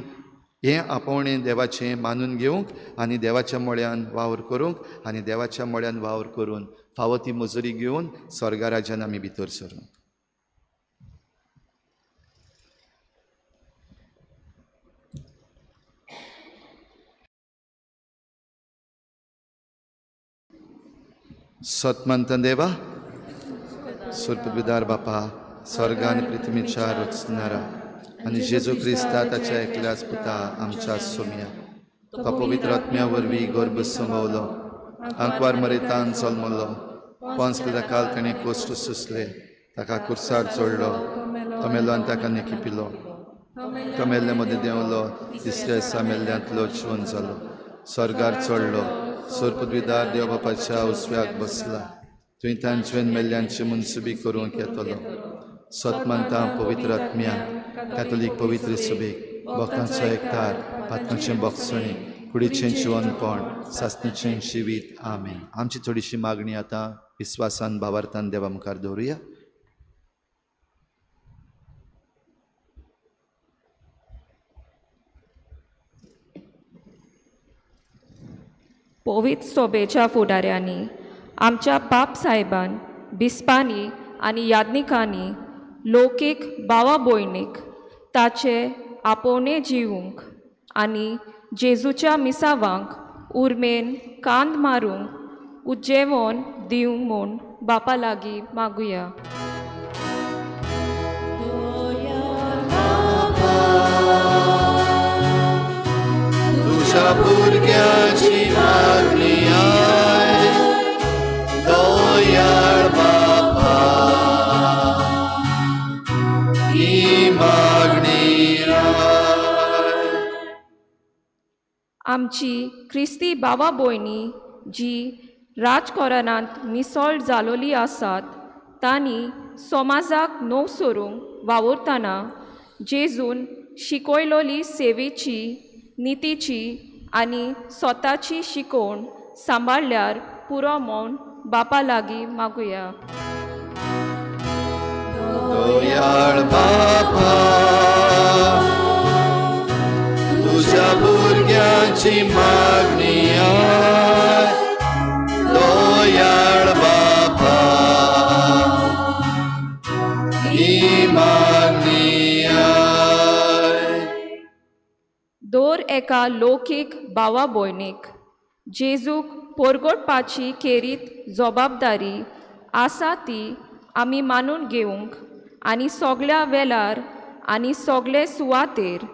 हें आपोवणें देवाचें मानून घेवंक आनी देवाच्या मळ्यान वावर करूंक आनी देवाच्या मळ्यान वावर करून फावो ती मजुरी घेवन स्वर्गराज्यान आमी भितर सरूंक. सतमंत देवा, सुरपविदार बापा, स्वर्ग आनी पृथ्वीच्या रचणारा आनी जेजू क्रिस्ता ताच्या एकल्याच पुता आमच्या सोम्या, तो पवित्र आत्म्या वरवीं गर्भ संभवलो, आंकवार मरेतान जल्मलो, पंच काल ताणें कोश्ट सोंसले, ताका कुर्सार चडलो, तो मेलो आनी ताका निकिपिलो, तो मेल्ले मदें देंवलो, तिसऱ्या दिसा मेल्ल्यांतलो जिवन जालो, स्वर्गार चडलो, सुरपदवीदार देव बापाच्या उजव्याक बसला, थंय तांचे मेल्ल्यांची मनसुबी करूंक येतलो. सतमंता पवित्र आत्म्या, कॅथोलीक पवित्र सभेक, भक्तांचो एकतार, पातकांचें बोगसणें, कुडीचें जिवनपण, सासणीचें जिवीत. आमेन. आमची थोडीशी मागणी आतां विस्वासान भावार्थान देवा मुखार दवरुया. पवित्र सोबेच्या फुडाऱ्यांनी, आमच्या पाप साहेबान, बिस्पांनी आनी याज्ञिकांनी लौकीक भावा भयणीक ताचे आपोवणें जिवूंक आनी जेजूच्या मिसावांक उर्मेन कांद मारूंक उज्जेवन दिवंक म्हूण बापा लागीं मागुया. तुज्या भुरग्याची मागणी आयक, दयाळ बापा, ही मागणी आयक. आमची क्रिस्ती भावा भयणी जी राजकोरणांत मिसळ जालोली आसात तांणी समाजाक नव सरूंक वावुरतना जेजून शिकयलोली सेवेची, नितीची आनी स्वताची शिकोवण सांबाळ्ळ्यार पुरो म्हूण बापा लागीं मागुया. दयाळ बापा, तुझ्या भुरग्यांची मागणी आय, दयाळ बापा, ही मागणी आय. दर एका लौकीक भावा भयणीक जेजूक पोरगोटपाची खेरीत जबाबदारी आसा ती आमी मानून घेवंक आनी सगल्या वेळार आनी सगळे सुवातेर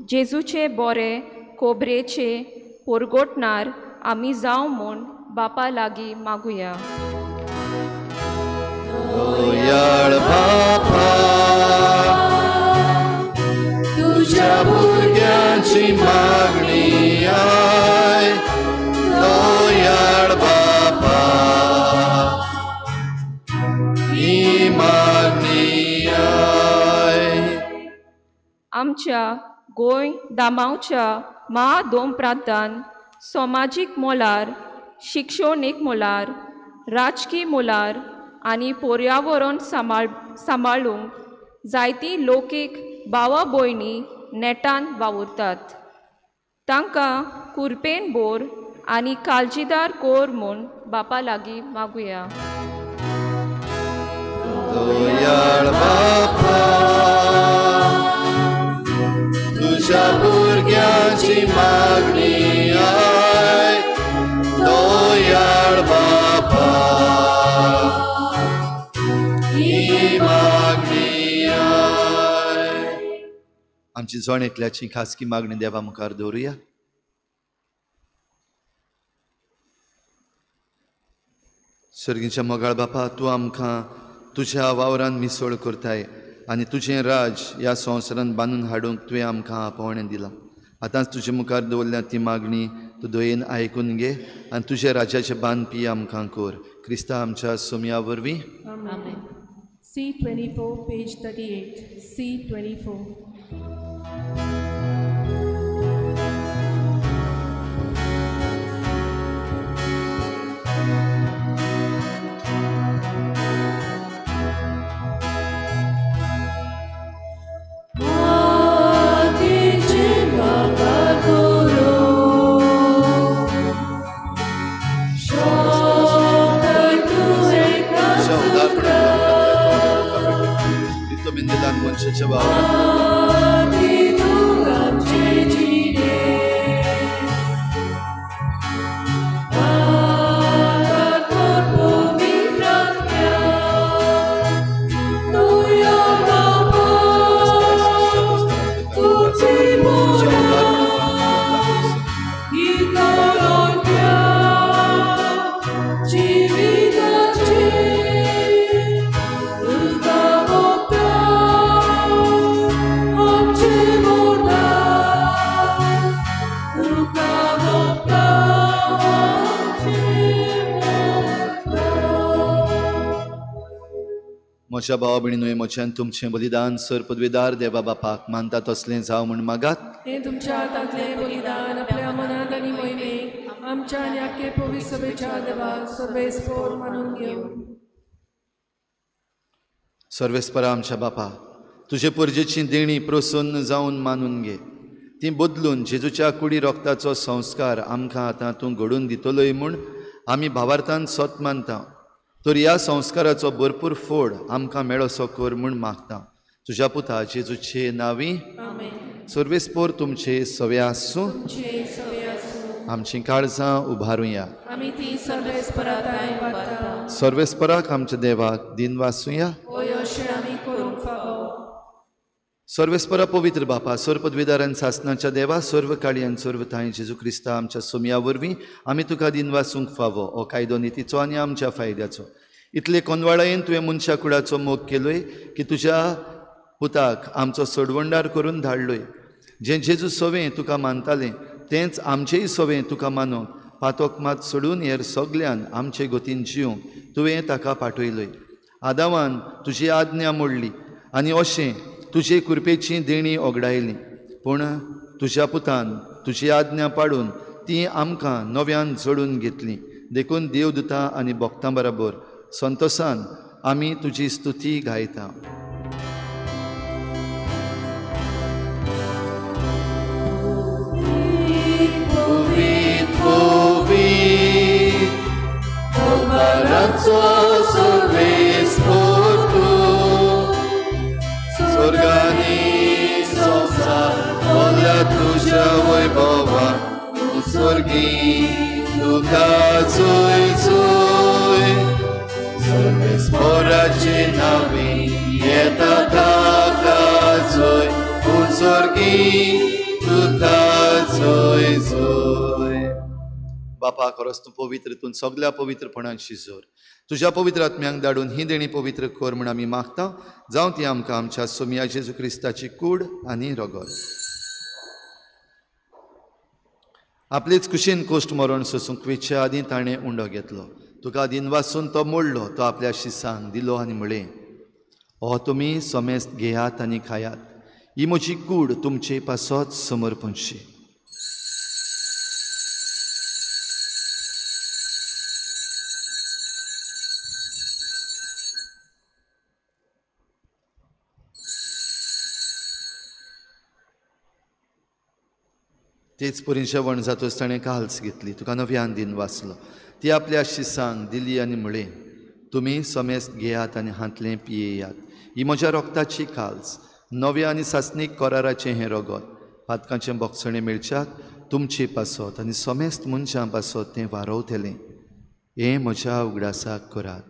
जेजूचे बरे कोबरेचे पोरगोटणार आमी जावं म्हूण बापा लागीं मागुया. दयाळ बापा, तुझ्या भुरग्यांची मागणी आय, दयाळ बापा, ही मागणी आय. आमच्या गोंय दामावच्या महादोमप्रांतान समाजीक मोलार, शिक्षणीक मोलार, राजकी मोलार आनी पर्यावरण सांबाळूंक जायती लौकीक भावा भयणी नेटान वावुरतात. तांकां कुरपेन बोर आनी काळजीदार कोर म्हूण बापा लागीं मागुया. दयाळ बापा, तुझ्या भुरग्यांची मागणी आय, दयाळ बापा, ही मागणी आय. आमची जण एकल्याची खासगी मागणी देवा मुखार दवरुया. सर्गीच्या मोगाळ बापा, तूं आमकां तुज्या वावरान मिसळ करताय आनी तुजें राज ह्या संवसारान बांदून हाडूंक तुवें आमकां आपोवणें दिलां. आतांच तुजे मुखार दवरल्या ती मागणी तूं दयेन आयकून घे आनी तुज्या राज्याचें बांदपी आमकां कर. क्रिस्ता आमच्या सोमया वरवीं. आमेन. C24, page 38. C24. मनशाच्या वावरात म्हज्या भावा भयणीनो, म्हज्यान तुमचें बलिदान सर पदवेदार देवा बापाक मानता तसलें जावं म्हूण मागात. हें तुमच्या हातांतलें बलिदान आपल्या मनांत आनी मोहिमेक आमच्या आनी आख्खे पवित्र सभेच्या देवा सर्वेस्पोर मानून घेवं. सर्वेस्परा आमच्या बापा, तुजे परजेची देणी प्रसन्न जावन मानून घे. ती बदलून जेजूच्या कुडी रोगताचो संस्कार आमकां आतां तूं घडून दितलोय म्हूण आमी भावार्थान सत मानता. तर ह्या संस्काराचो भरपूर फोड आमकां मेळोसो कर म्हूण मागता. तुज्या पुता जेजूचे नांवी. सर्वेस्पोर तुमचे सवे आसूं. आमचीं काळजां उबारुया. सर्वेस्पराक आमच्या देवाक दिनवासुया. सर्वेस्परा पवित्र बापा, सर्व पदवीदारान सासनाच्या देवा, सर्व काळी आनी सर्व थांय जेजू क्रिस्ता आमच्या सोमया वरवीं आमी तुका दिनवासूंक फावो हो कायदो नितीचो आनी आमच्या फायद्याचो. इतले कोनवाळायेन तुवें मनशा कुडाचो मोग केलोय की तुज्या पुताक आमचो सोडवणदार करून धाडलोय. जें जेजू सवें तुका मानतालें तेंच आमचेय सवें तुका मानूंक पातोक मात सोडून हेर सगल्यान आमचे गतीन जिवंक तुवें ताका पाठयलोय. आदावान तुजी आज्ञा मोडली आनी अशें तुजे कृपेची देणी ओगडायली, पूण तुज्या पुतान तुजी आज्ञा पाडून ती आमकां नव्यान जोडून घेतली. देखून देवदूतां आनी भक्तां बराबर संतोसान आमी तुजी स्तुती गायता. ताचो सर्वेस्पोर तूं स्वर्गानी संवसार भरला तुज्या वैभवान स्वर्गी तुका जोय जोय सर्वेस्पोराचे नांवे येता ताका जोय स्वर्गी तुका जोय जोय. बापा खरोच तूं पवित्र, तूं सगल्या पवित्रपणान शिजोर तुज्या पवित्र आत्म्यांक धाडून ही देणी पवित्र कर म्हूण आमी मागता. जावं ती आमकां आमच्या सोमया जेजू क्रिस्ताची कूड आनी रगत. आपलेच कुशीन कोश्ट मरण सोसूंक वेच्या आदीं ताणें उंडो घेतलो. तुका दिनवासून तो मोडलो, तो आपल्या शिसांक दिलो आनी म्हळें, हो तुमी समेस्त घेयात आनी खायात, ही म्हजी कूड तुमचे पासत समर्पणशी. तेच परी जेवण जातच ताणें काल्स घेतली, तुका नव्यान दिन वाचलो, ती आपल्या शिसांक दिली आनी म्हळें, तुमी समेस्त घेयात आनी हांतलें पियेयात, ही म्हज्या रोगताची काल्स, नव्या आनी सासणीक कराराचें हें रगत, पातकांचें बोगसणें मेळच्याक तुमचे पासत आनी समेस्त मनशां पासत तें वारवतलें. हें म्हज्या उगडासाक करात.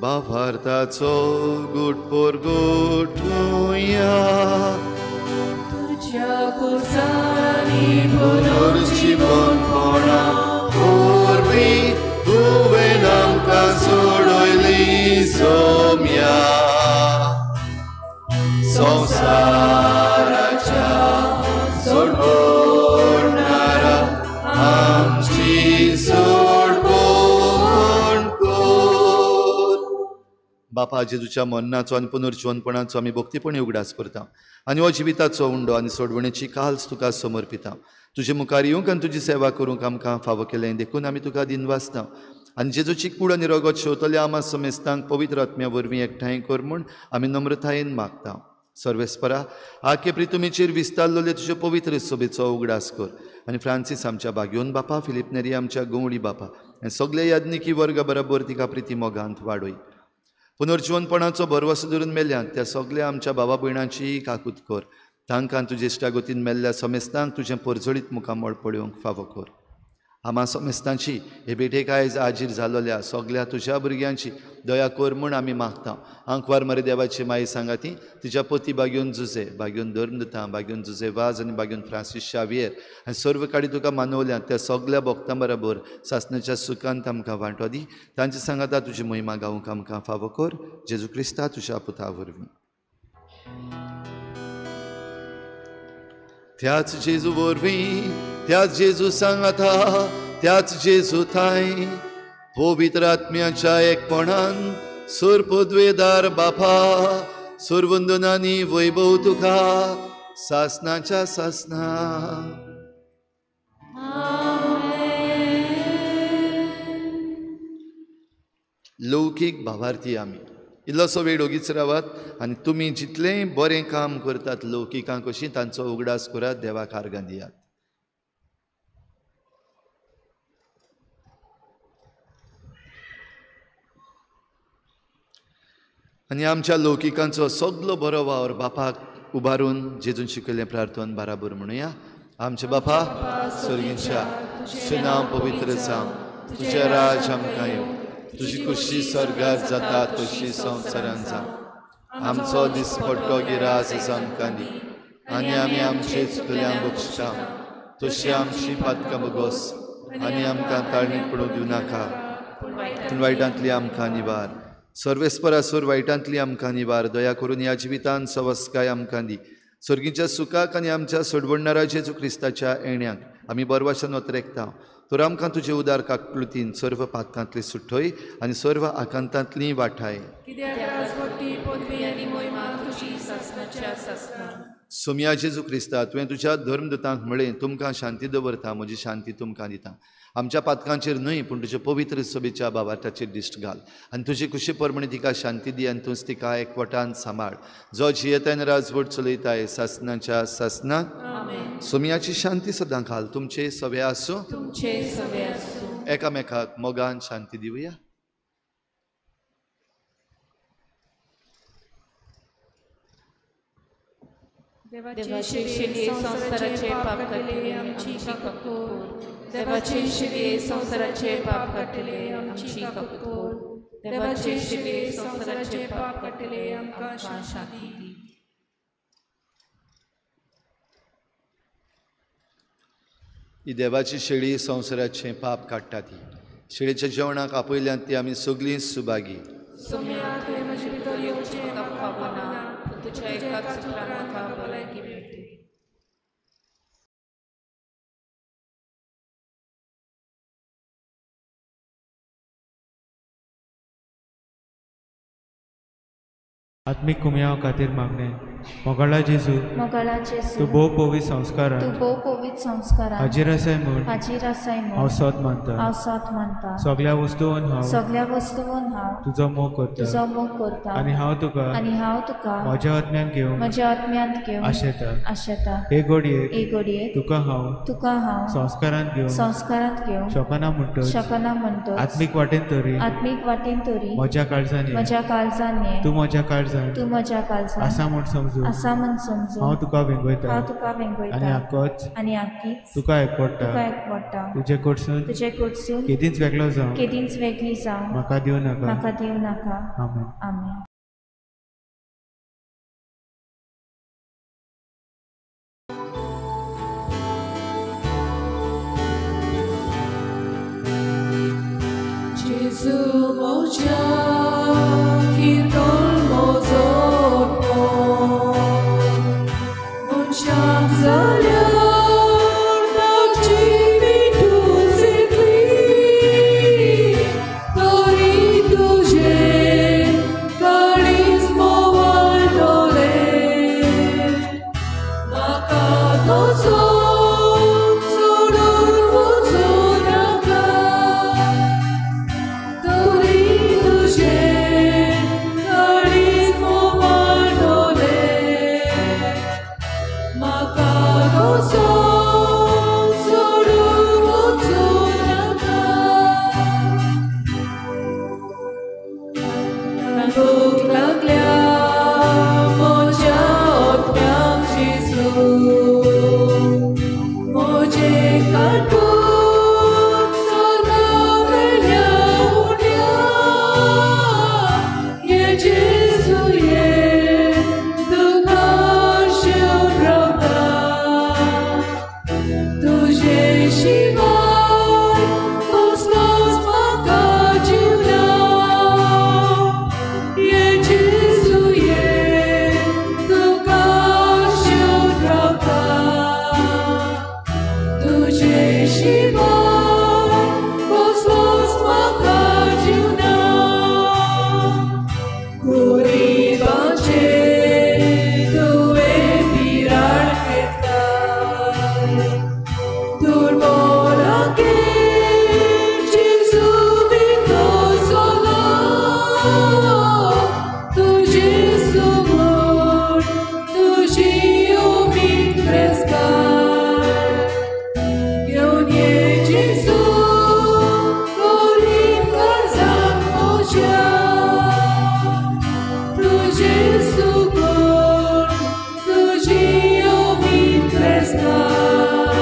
भावार्थाचो गुटपोर गुठुया तुज्या कुर्सानी पुनर्जीवनपणा वरवीं तुवें आमकां सोडयली सोम्या संवसाराच्या सोडवणारा आमची सोडवण कर. बापा जेजूच्या मरणाचो आनी पुनर्जीवनपणाचो आमी भक्तीपणी उगडास करता आनी हो जिविताचो उंडो आनी सोडवणेची काल्स तुका समर्पिता. तुजे मुखार येवंक आनी तुजी सेवा करूंक आमकां फावो केलें देखून आमी तुका दिनवासता आनी जेजूची कूड आनी रगत शेवतल्या आमा समेस्तांक पवित्र आत्म्या वरवीं एकठांय कर म्हूण आमी नम्रतायेन मागता. सर्वेस्परा आखे प्रितुमीचेर विस्तारलेले तुजे पवित्र सभेचो उगडास कर आनी फ्रांसीस आमच्या बागयोन बापा, फिलीप नेरी आमच्या गवळी बापा आनी सगळे याज्ञिकी वर्गा बरोबर तिका प्रिती मोगांत वाडय. पुनर्जीवनपणाचो भरवसो धरून मेल्ल्यान त्या सगळ्या आमच्या बाबा भयणांची काकूत कर. तांकां तुजे इश्टागतीन मेल्ल्या समेस्तांक तुजें परजळीत मुखामळ पळोवंक फावो कर. आमा समेस्तांची हे भेटेक आयज आजीर जालोल्या सगळ्या तुज्या भुरग्यांची दया कर म्हूण आमी मागता. आंकवार मरे देवाची माई सांगाती तिच्या पती बागयोन जुजे, बागयोन धर्मदुता, बागयोन जुजे वाज आनी बागयोन फ्रांसीस शावियर आनी सर्व काडी तुका मानवल्या त्या सगळ्या भक्तां बरोबर सासणाच्या सुखांत आमकां वांटो दी. तांचे सांगाता तुजी महिमा गावंक आमकां फावो कर. जेजू क्रिस्ता तुज्या पुता वरवीं. त्याच जेजू वरवीं, त्याच जेजू सांगाता, त्याच जेजू थांय पवित्र आत्म्याच्या एकपणान सुरपदवेदार बापा सुरवंदनानी वैभव तुका सासनाच्या सासना. लौकीक भावार्थी आमी इल्लोसो वेळ ओगीच रावात आनी तुमी जितलें बरें काम करतात लौकिकां कशीं तांचो उगडास करात, देवाक आर्गां दियात. आनी आमच्या लौकिकांचो सगलो बरो वावर बापाक उबारून जेजून शिकयल्लें प्रार्थन बराबर म्हणुया. आमच्या बापा स्वर्गींच्या, तुजें नांव पवित्र जावं, तुजें राज आमकां येवं, तुजी खुशी स्वर्गार जाता तशी संवसारान जावं. आमचो दिसपट्टो गिरास आमकां दी आनी आमी आमचे चुकल्यांक बक्षता तशी आमची पातकां भोगोस आनी आमकां ताळणीक पडूंक दिवं नाका, पूण वायटांतली आमकां निवार. सर्वेस्परासूर वायटांतली आमकां निवार. दया करून ह्या जिवितान सवस्काय आमकां दी. स्वर्गीच्या सुखाक आनी आमच्या सोडवणणारा जेजू क्रिस्ताच्या येण्याक आमी बरवाशन ओतरेकता. तर आमकां तुजे उदार काकळुतीन सर्व पातकांतली सुटय आनी सर्व आकांतांतली वाठाय. कित्याक राजवटी, पदवी आनी महिमा तुजी सासणाच्या सासणा. सोमया जेजू क्रिस्ता, तुवें तुज्या धर्मदूतांक म्हळें, तुमकां शांती दवरता, म्हजी शांती तुमकां दिता. आमच्या पातकांचेर न्हय पूण तुज्या पवित्र सभेच्या बाबार्थाचेर दिश्ट घाल आनी तुजे कुशी प्रमाणे तिका शांती दी आनी तूंच तिका एकवटान सांबाळ, जो जियेतान राजवट चलयताय सासनाच्या सासनाक. सोमयाची शांती सदां घाल. तुमचे सवे आसूं, एकामेकाक मोगान शांती दिवया. देवाचे शिलये संवसाराचे पाप काडटले आमची काकूट कर. देवाचे शिलये संवसाराचे पाप काडटले आमची काकूट कर. देवाचे शिलये संवसाराचे पाप काडटले आमकां शांती दी. ही देवाची शेळी संवसाराचें पाप काडटा. ती शेळीच्या जेवणाक आपयल्यान ती आमी सगळीं सुभागी. सोम्या, तुवें म्हजे भितर येवचें म्हाका फावना, पूण तुज्या एकाच उतरान म्हाका भलायकी मेळटली. आत्मीक कुमयाव खातीर मागणें. मोगाळा जेजू, तूं भोव पवित्र संस्कारान हाजीर आसाय म्हूण हांव सत मानता. सगळ्या वस्तून हांव तुजो मोग करता आनी हांव तुका म्हज्या आत्म्यान घेवन आशेता. हे घडयेक तुका हांव संस्कारांत घेवन शकना म्हणटच आत्मीक वाटेन तरी म्हज्या काळजान ये, तूं म्हज्या काळजान आसा म्हूण समजू हांव तुका वेंगयता आनी आकीच तुका एकवटा. तुजे कडसून केदींच वेगळो जावं म्हाका दिवं नाका. आमेन. आमेन. जेजू म्हज्या किर्तन म्हजो मनशाक जाल्यार ताची मिठूस येतली, तरी तुजें काळीज मोवाळटलें. म्हाका तसो सोडून वचूं नाका, तरी तुजें काळीज मोवाळटलें. म्हाका तसो सोडून वचूं नाका. भूक लागल्या म्हज्या आत्म्याक जेजू, म्हजें काळपूत सदां वेल्या उण्या. ये जेजू ये, तुका आशेवन रावता, तुजे शिवाय कसलोच म्हाका जीव ना. ये जेजू ये, तुका आशेवन रावता, तुजे शिवाय कसलोच म्हाका जीव ना. गरिबांचें तुवें पिराड घेतलाय, दुर्बळांगेर जेजू भितर सरलो. तुजें सुगूर तुजी उमेद फ्रेस्कार, घेवन ये जेजू गरीब काळजाक म्हज्या. तुजें सुगूर तुजी उमेद फ्रेस्कार,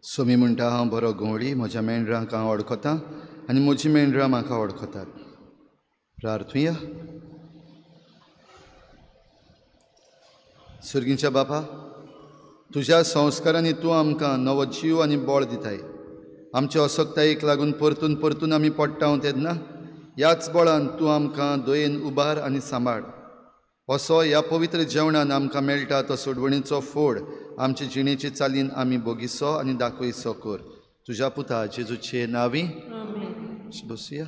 सोमी म्हणटा, हांव बरो गवळी, म्हज्या मेंढरांक हांव वळखतां आनी म्हजीं मेंढरां म्हाका वळखतात. प्रार्थुया. सुर्गींच्या बापा, तुज्या संस्कारांनी तूं आमकां नवो जीव आनी बळ दिताय. आमचे असक्तायेक लागून परतून परतून आमी पडटा तेन्ना ह्याच बळान तूं आमकां दयेन उबार आनी सांबाळ. असो ह्या पवित्र जेवणान आमकां मेळटा तो सोडवणीचो फोड आमचे जिणेचे चालीन आमी बोगिसो आनी दाखयसो कर. तुज्या पुता जेजूचे नांवी बसुया.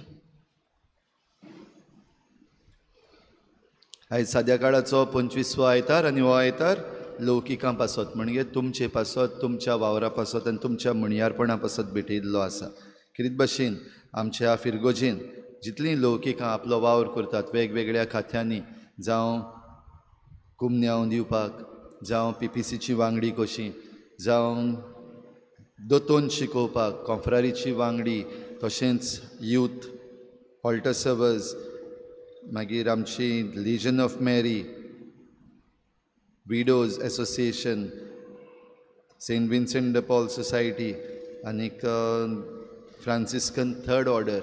आयज साद्या काळाचो 25वो आयतार आनी हो आयतार लौकिकां पासत म्हणजे तुमचे पासत, तुमच्या वावरा पासत आनी तुमच्या म्हणयारपणा पासत भेटयल्लो आसा. कितें भाशेन आमच्या फिरगोजेन जितलीं लौकिकां आपलो वावर करतात वेगवेगळ्या खात्यांनी, जावं कुमन्यांव दिवपाक, जावं पीपीसीची वांगडी कशी, जावं दोतोन शिकोवपाक, कॉफ्रारीची वांगडी, तशेंच यूथ ऑल्टर सर्वज, मागीर आमची Legion of Mary, widows association, Saint Vincent de Paul society आनीक फ्रांसिस्कन थर्ड ऑर्डर,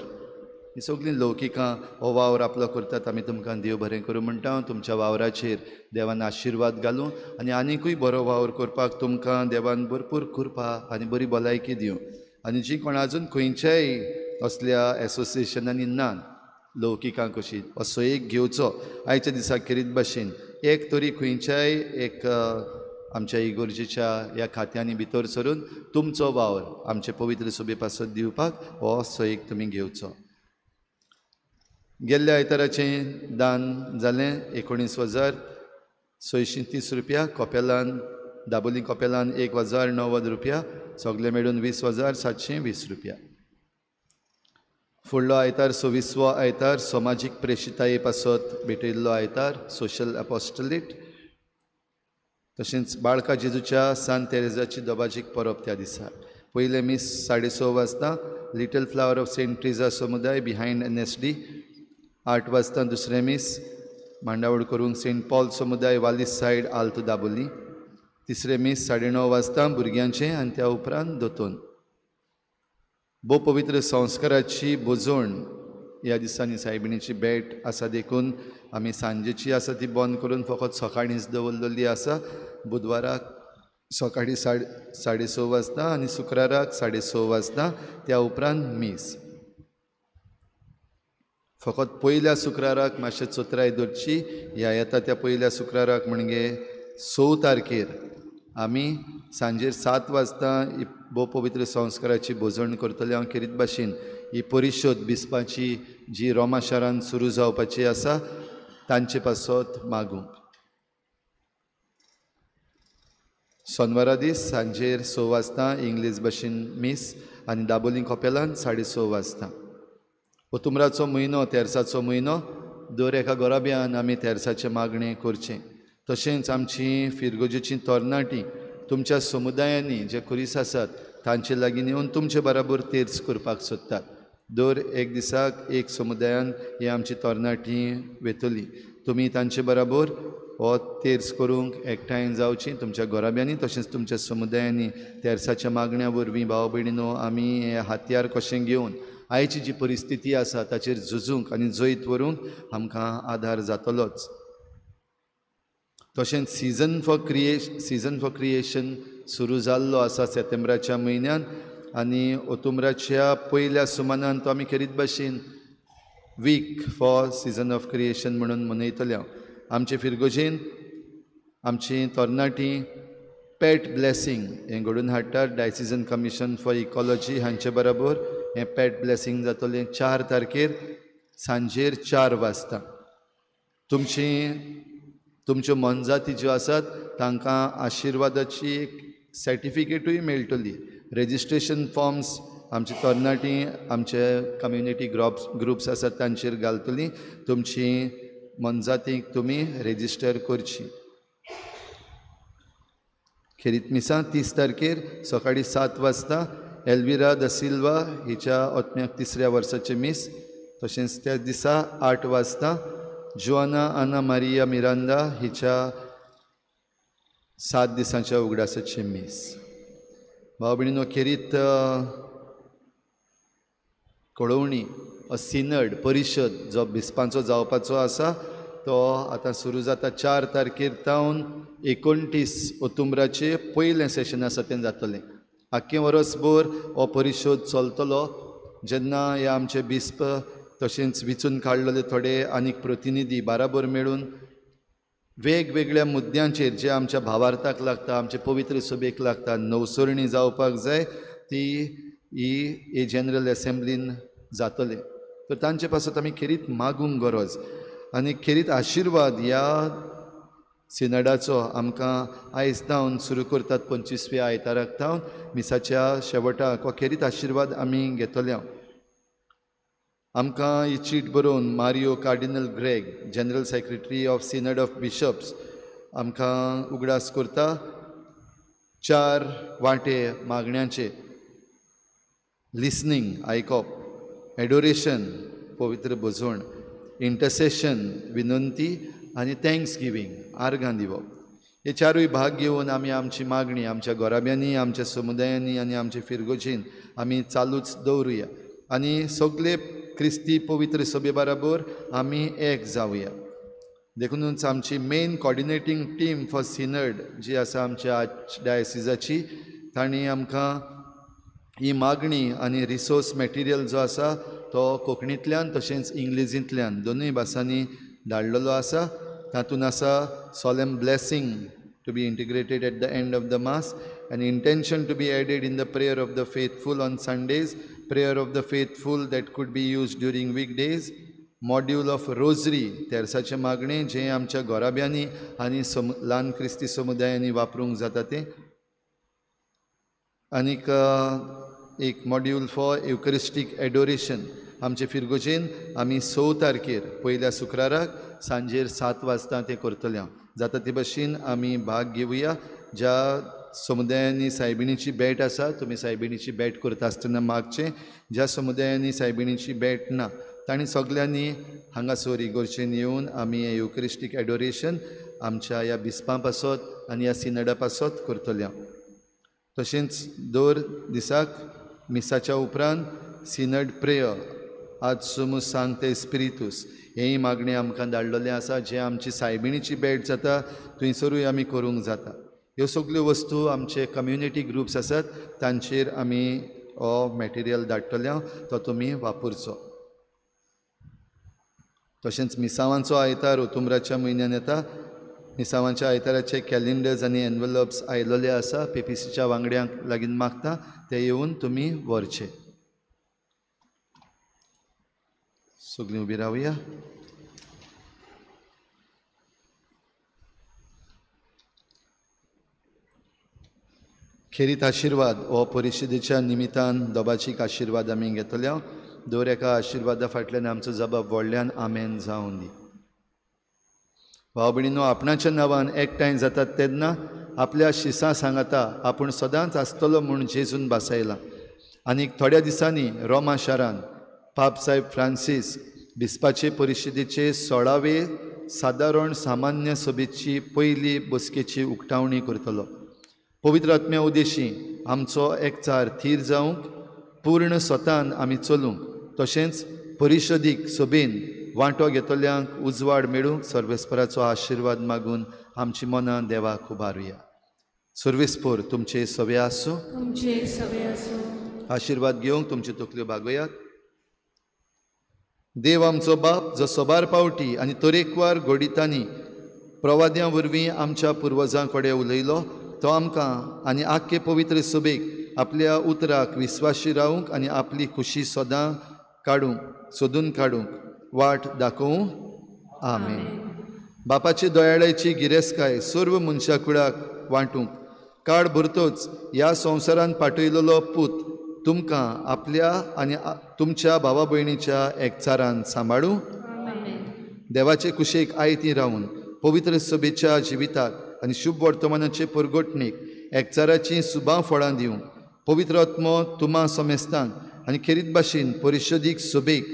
ही सगळीं लौकिकां हो वावर आपलो करतात. आमी तुमकां देव बरें करूं म्हणटा. तुमच्या वावराचेर देवान आशिर्वाद घालूं आनी आनिकूय बरो वावर करपाक तुमकां देवान भरपूर कृपा आनी बरी भलायकी दिवं. आनी जी कोण आजून खंयच्याय असल्या एसोसिएशनांनी ना लौकिकां कशी, असो एक घेवचो आयच्या दिसा खेरीत भाशेन एक तरी खंयच्याय एक आमच्या इगोर्जेच्या ह्या खात्यांनी भितर सरून तुमचो वावर आमचे पवित्र सभे पासत दिवपाक हो असो एक तुमी घेवचो. गेल्ल्या आयताराचें दान जालें 19,630 रुपया, कोपेलान दाबोली कोपेलान 1,090 रुपया, सगळे मेळून 20,720 रुपया. फुडलो आयतार 26वो आयतार समाजीक प्रेशिताये पासत भेटयल्लो आयतार, सोशल एपोस्टलेट. तशेंच बाळका जेजूच्या सान तेरेजाची दबाजीक परब त्या दिसा. पयलें मीस 6:30 वाजता little flower of Saint Teresa समुदाय बिहायंड NSD. 8 वाजता दुसरें मीस मांडावळ करूंक सेंट पॉल समुदाय वालीस सायड आल्त दाबोली. तिसरें मीस 9:30 वाजता भुरग्यांचें आनी त्या उपरांत दोतोन. भोव पवित्र संस्काराची भोजवण ह्या दिसांनी सायबिणीची भेट आसा देखून आमी सांजेची आसा ती बंद करून फकत सकाळींच दवरलेली आसा. बुधवाराक सकाळीं 6:30 वाजता आनी शुक्राराक 6:30 वाजता, त्या उपरांत मीस. फकत पयल्या शुक्राराक मातशें चोत्राय दवरची. ह्या येता त्या पयल्या शुक्राराक म्हणजे 6 तारखेर आमी सांजेर 7 वाजता भोव पवित्र संस्काराची भोजवण करतले. हांव खेरीत भाशेन ही परिशद बिस्पाची जी रोमा शारान सुरू जावपाची आसा तांचे पासत मागूंक. सोनवारा दीस सांजेर 6 वाजता इंग्लीश भाशेन मीस आनी दाबोली कोपेलान 6:30 वाजता. ओतुमराचो म्हयनो, तेर्साचो म्हयनो, दर एका गोराब्यान आमी तेर्साचें मागणें करचें. तशेंच आमची फिरगोजेची तरणाटी तुमच्या समुदायांनी जे खुरीस आसात तांचे लागीं येवन तुमचे बराबर तेर्स करपाक सोदतात. दर एक दिसाक एक समुदायान ही आमची तरणाटी वेतली. तुमी तांचे बराबर हो तेर्स करूंक एकठांय जावची तुमच्या घराब्यांनी तशेंच तुमच्या समुदायांनी. तेर्साच्या मागण्या वरवीं भाव भयणीनो आमी हे हातयार कशें घेवन आयची जी परिस्थिती आसा ताचेर झुजूंक आनी जैत व्हरूंक आमकां आदार जातलोच. तशेंच सीजन फॉर क्रिएशन सुरू जाल्लो आसा सप्टेंबराच्या म्हयन्यान आनी ओतुमराच्या पयल्या सुमानान तो आमी खेरीत भाशेन week for season of creation म्हणून मनयतले. आमचे फिरगोजेन आमची तरणाटी पेट ब्लेसींग हें घडोवन हाडटात. डायसिजन कमिशन फॉर इकॉलॉजी हांचे बराबर हें पेट ब्लेसींग जातलें 4 तारखेर सांजेर 4 वाजता. तुमच्यो मोनजाती ज्यो आसात तांकां आशिर्वादाची एक सर्टिफिकेटूय मेळटली. रेजिस्ट्रेशन फॉर्म्स आमची तरणाटी आमचे कम्युनिटी ग्रुप्स आसात तांचेर घालतली. तुमची मोनजातीक तुमी रेजिस्टर करची. खेरीत मिसां 30 तारखेर सकाळीं 7 वाजता एल्विरा the Silva हिच्या ओत्म्याक 3ऱ्या वर्साचें मीस. तशेंच त्या दिसा 8 वाजता जुआना आना मारिया मिरांदा हिच्या 7 दिसांच्या उगडासाचें मीस. भाव भयणीनो, खेरीत कळोवणी सिनड परिशद जो बिस्पांचो जावपाचो आसा तो आतां सुरू जाता 4 तारखेर तावन 29 ऑक्टोबराचे पयलें सेशन आसा तें जातलें. आख्खें वरसभर हो परिशद चलतलो. जेन्ना हे आमचे बिस्प तशेंच विचून काडलेले थोडे आनीक प्रतिनिधी बाराबर मेळून वेगवेगळ्या मुद्द्यांचेर जे आमच्या भावार्थाक लागता, आमचे पवित्र सभेक लागता, नवसरणी जावपाक जाय ती ही जनरल एसेंब्लीन जातलें. तर तांचे पासत आमी खेरीत मागूंक गरज आनी खेरीत आशिर्वाद ह्या सिनडाचो आमकां आयज तावन सुरू करतात 25व्या आयताराक तावन मिसाच्या शेवटाक हो खेरीत आशिर्वाद आमी घेतले. आमकां ही चीट बरोवन Mario cardinal Grech, general secretary of synod of bishops, आमकां उगडास करता 4 वांटे मागण्यांचे: लिसनींग आयकप, एडोरेशन पवित्र भजवण, इंटरसेशन विनंती आनी thanks giving आर्गां दिवप. हे 4 भाग घेवन आमी आमची मागणी आमच्या घराब्यांनी, आमच्या समुदायांनी आनी आमचे फिरगोजेन आमी चालूच दवरुया आनी सगळे क्रिस्ती पवित्र सभे बराबर आमी एक जावया. देखूनच आमची main coordinating team for synod जी आसा आमच्या आर्चडायसिजाची, तांणी आमकां ही मागणी आनी रिसोर्स मटेरियल जो आसा तो कोंकणींतल्यान तशेंच इंग्लिजींतल्यान दोनूय भासांनी धाडलेलो आसा. तातूंत आसा solemn blessing to be integrated at the end of the mass, an intention to be added in the prayer of the faithful on Sundays, prayer of the faithful that could be used during weekdays, module of rosary तेरसाचें मागणें जें आमच्या घराब्यांनी आनी ल्हान क्रिस्ती समुदायांनी वापरूंक जाता तें, आनीक एक मॉड्यूल फॉर युकरिस्टीक एडोरेशन. आमचे फिरगोजेन आमी 6 तारखेर पयल्या शुक्राराक सांजेर 7 वाजता तें करतले. जाता ते भशेन आमी भाग घेवया. ज्या समुदायांनी सायबिणीची भेट आसा तुमी सायबिणीची भेट करता आसतना मागचें, ज्या समुदायांनी सायबिणीची भेट ना तांणी सगल्यांनी हांगासर इगोर्चेन येवन आमी हें युकरिस्टीक एडोरेशन आमच्या ह्या बिस्पां पासत आनी ह्या सिनडा पासत करतले. तशेंच दर दिसाक मिसाच्या उपरांत सिनड प्रेयर आज सुमू सांगते स्पिरितूस हेंय मागणें आमकां धाडलेलें आसा, जें आमची सायबिणीची भेट जाता थंयसरूय आमी करूंक जाता. ह्यो सगल्यो वस्तू आमचे कम्युनिटी ग्रुप्स आसात तांचेर आमी हो मटेरियल धाडटले, तो तुमी वापरचो. तशेंच मिसावांचो आयतार ओतुमराच्या म्हयन्यान येता. मिसावांच्या आयताराचे कॅलेंडर्स आनी एनवलप्स आयलेले आसा, पीपीसीच्या वांगड्यांक लागीं मागता ते येवन तुमी व्हरचे. सगळीं उबी रावया. खेरीत आशिर्वाद हो परिशदेच्या निमितान दोबाचीक आशिर्वाद आमी घेतल्या. दर एका आशिर्वादा फाटल्यान आमचो जबाब व्हडल्यान आमेन जावन दी. भाव भयणीनो, आपणाच्या नांवान एकठांय जातात तेन्ना आपल्या शिसां सांगाता आपूण सदांच आसतलो म्हूण जेजून भासायलां. आनीक थोड्या दिसांनी रोमा शारान पाप साहेब फ्रांसीस बिस्पाचे परिशदेचे 16वे सादारण सामान्य सभेची पयली बसकेची उक्तावणी करतलो. पवित्र आत्म्या उद्देशी आमचो एकचार थीर जावंक पूर्ण स्वतान आमी चलूंक तशेंच परिशदीक सभेन वांटो घेतल्यांक उजवाड मेळूंक सर्वेस्पराचो आशिर्वाद मागून आमची मनां देवाक उबारुया. सर्वेस्पर तुमचे सवे आसूं, तुमचे सवे आसूं. आशिर्वाद घेवंक तुमच्यो तकल्यो बागोयात. देव आमचो बाप जो सोबार पावटी आनी तरेकवार घडितांनी प्रवाद्यां वरवीं आमच्या पुर्वजां कडेन उलयलो तो आमकां आनी आख्खे पवित्र सभेक आपल्या उतराक विस्वाशी रावूंक आनी आपली खुशी सदां काडूंक सोदून काडूंक वाट दाखोवं. आमेन. बापाचे दयाळाची गिरेस्काय सर्व मनशा कुळाक वांटूंक काळ भरतोच ह्या संवसारान पाठयलेलो पूत तुमकां आपल्या आनी तुमच्या भावा भयणीच्या एकचारान सांबाळूं. देवाचे कुशेक आयती रावून पवित्र सभेच्या जिविताक आनी शुभ वर्तमानाचे परगटणीक एकचाराचीं सुबां फळां दिवंक पवित्र आत्मो तुमा समेस्तांक आनी खेरीत भाशेन परिशदीक सभेक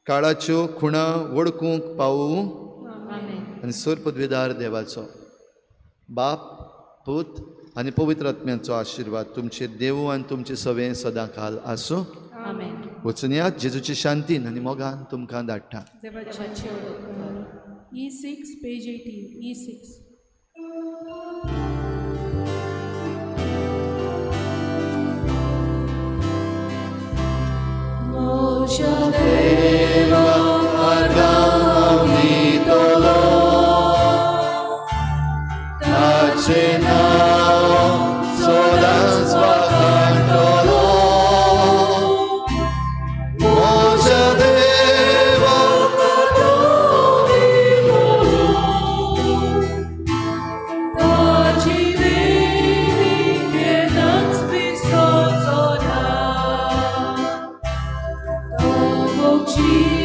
काळाच्यो खुणा वळखूंक पावूं. आनी सर पदवेदार देवाचो बाप, पूत आनी पवित्र आत्म्याचो आशिर्वाद तुमचेर देवू आनी तुमचे सवें सदां काल आसूं. आमेन. वचुनया जेजूची शांतीन आनी मोगान तुमकां धाडटा. देवाची E6, page 18, E6. म्हज्या देवा आर्गां दितलो ताचें नांव सदांच वाखाणटलो. म्हज्या देवा आर्गां दितलो ताची देणी केन्नाच विसरचो ना. तो मोगशी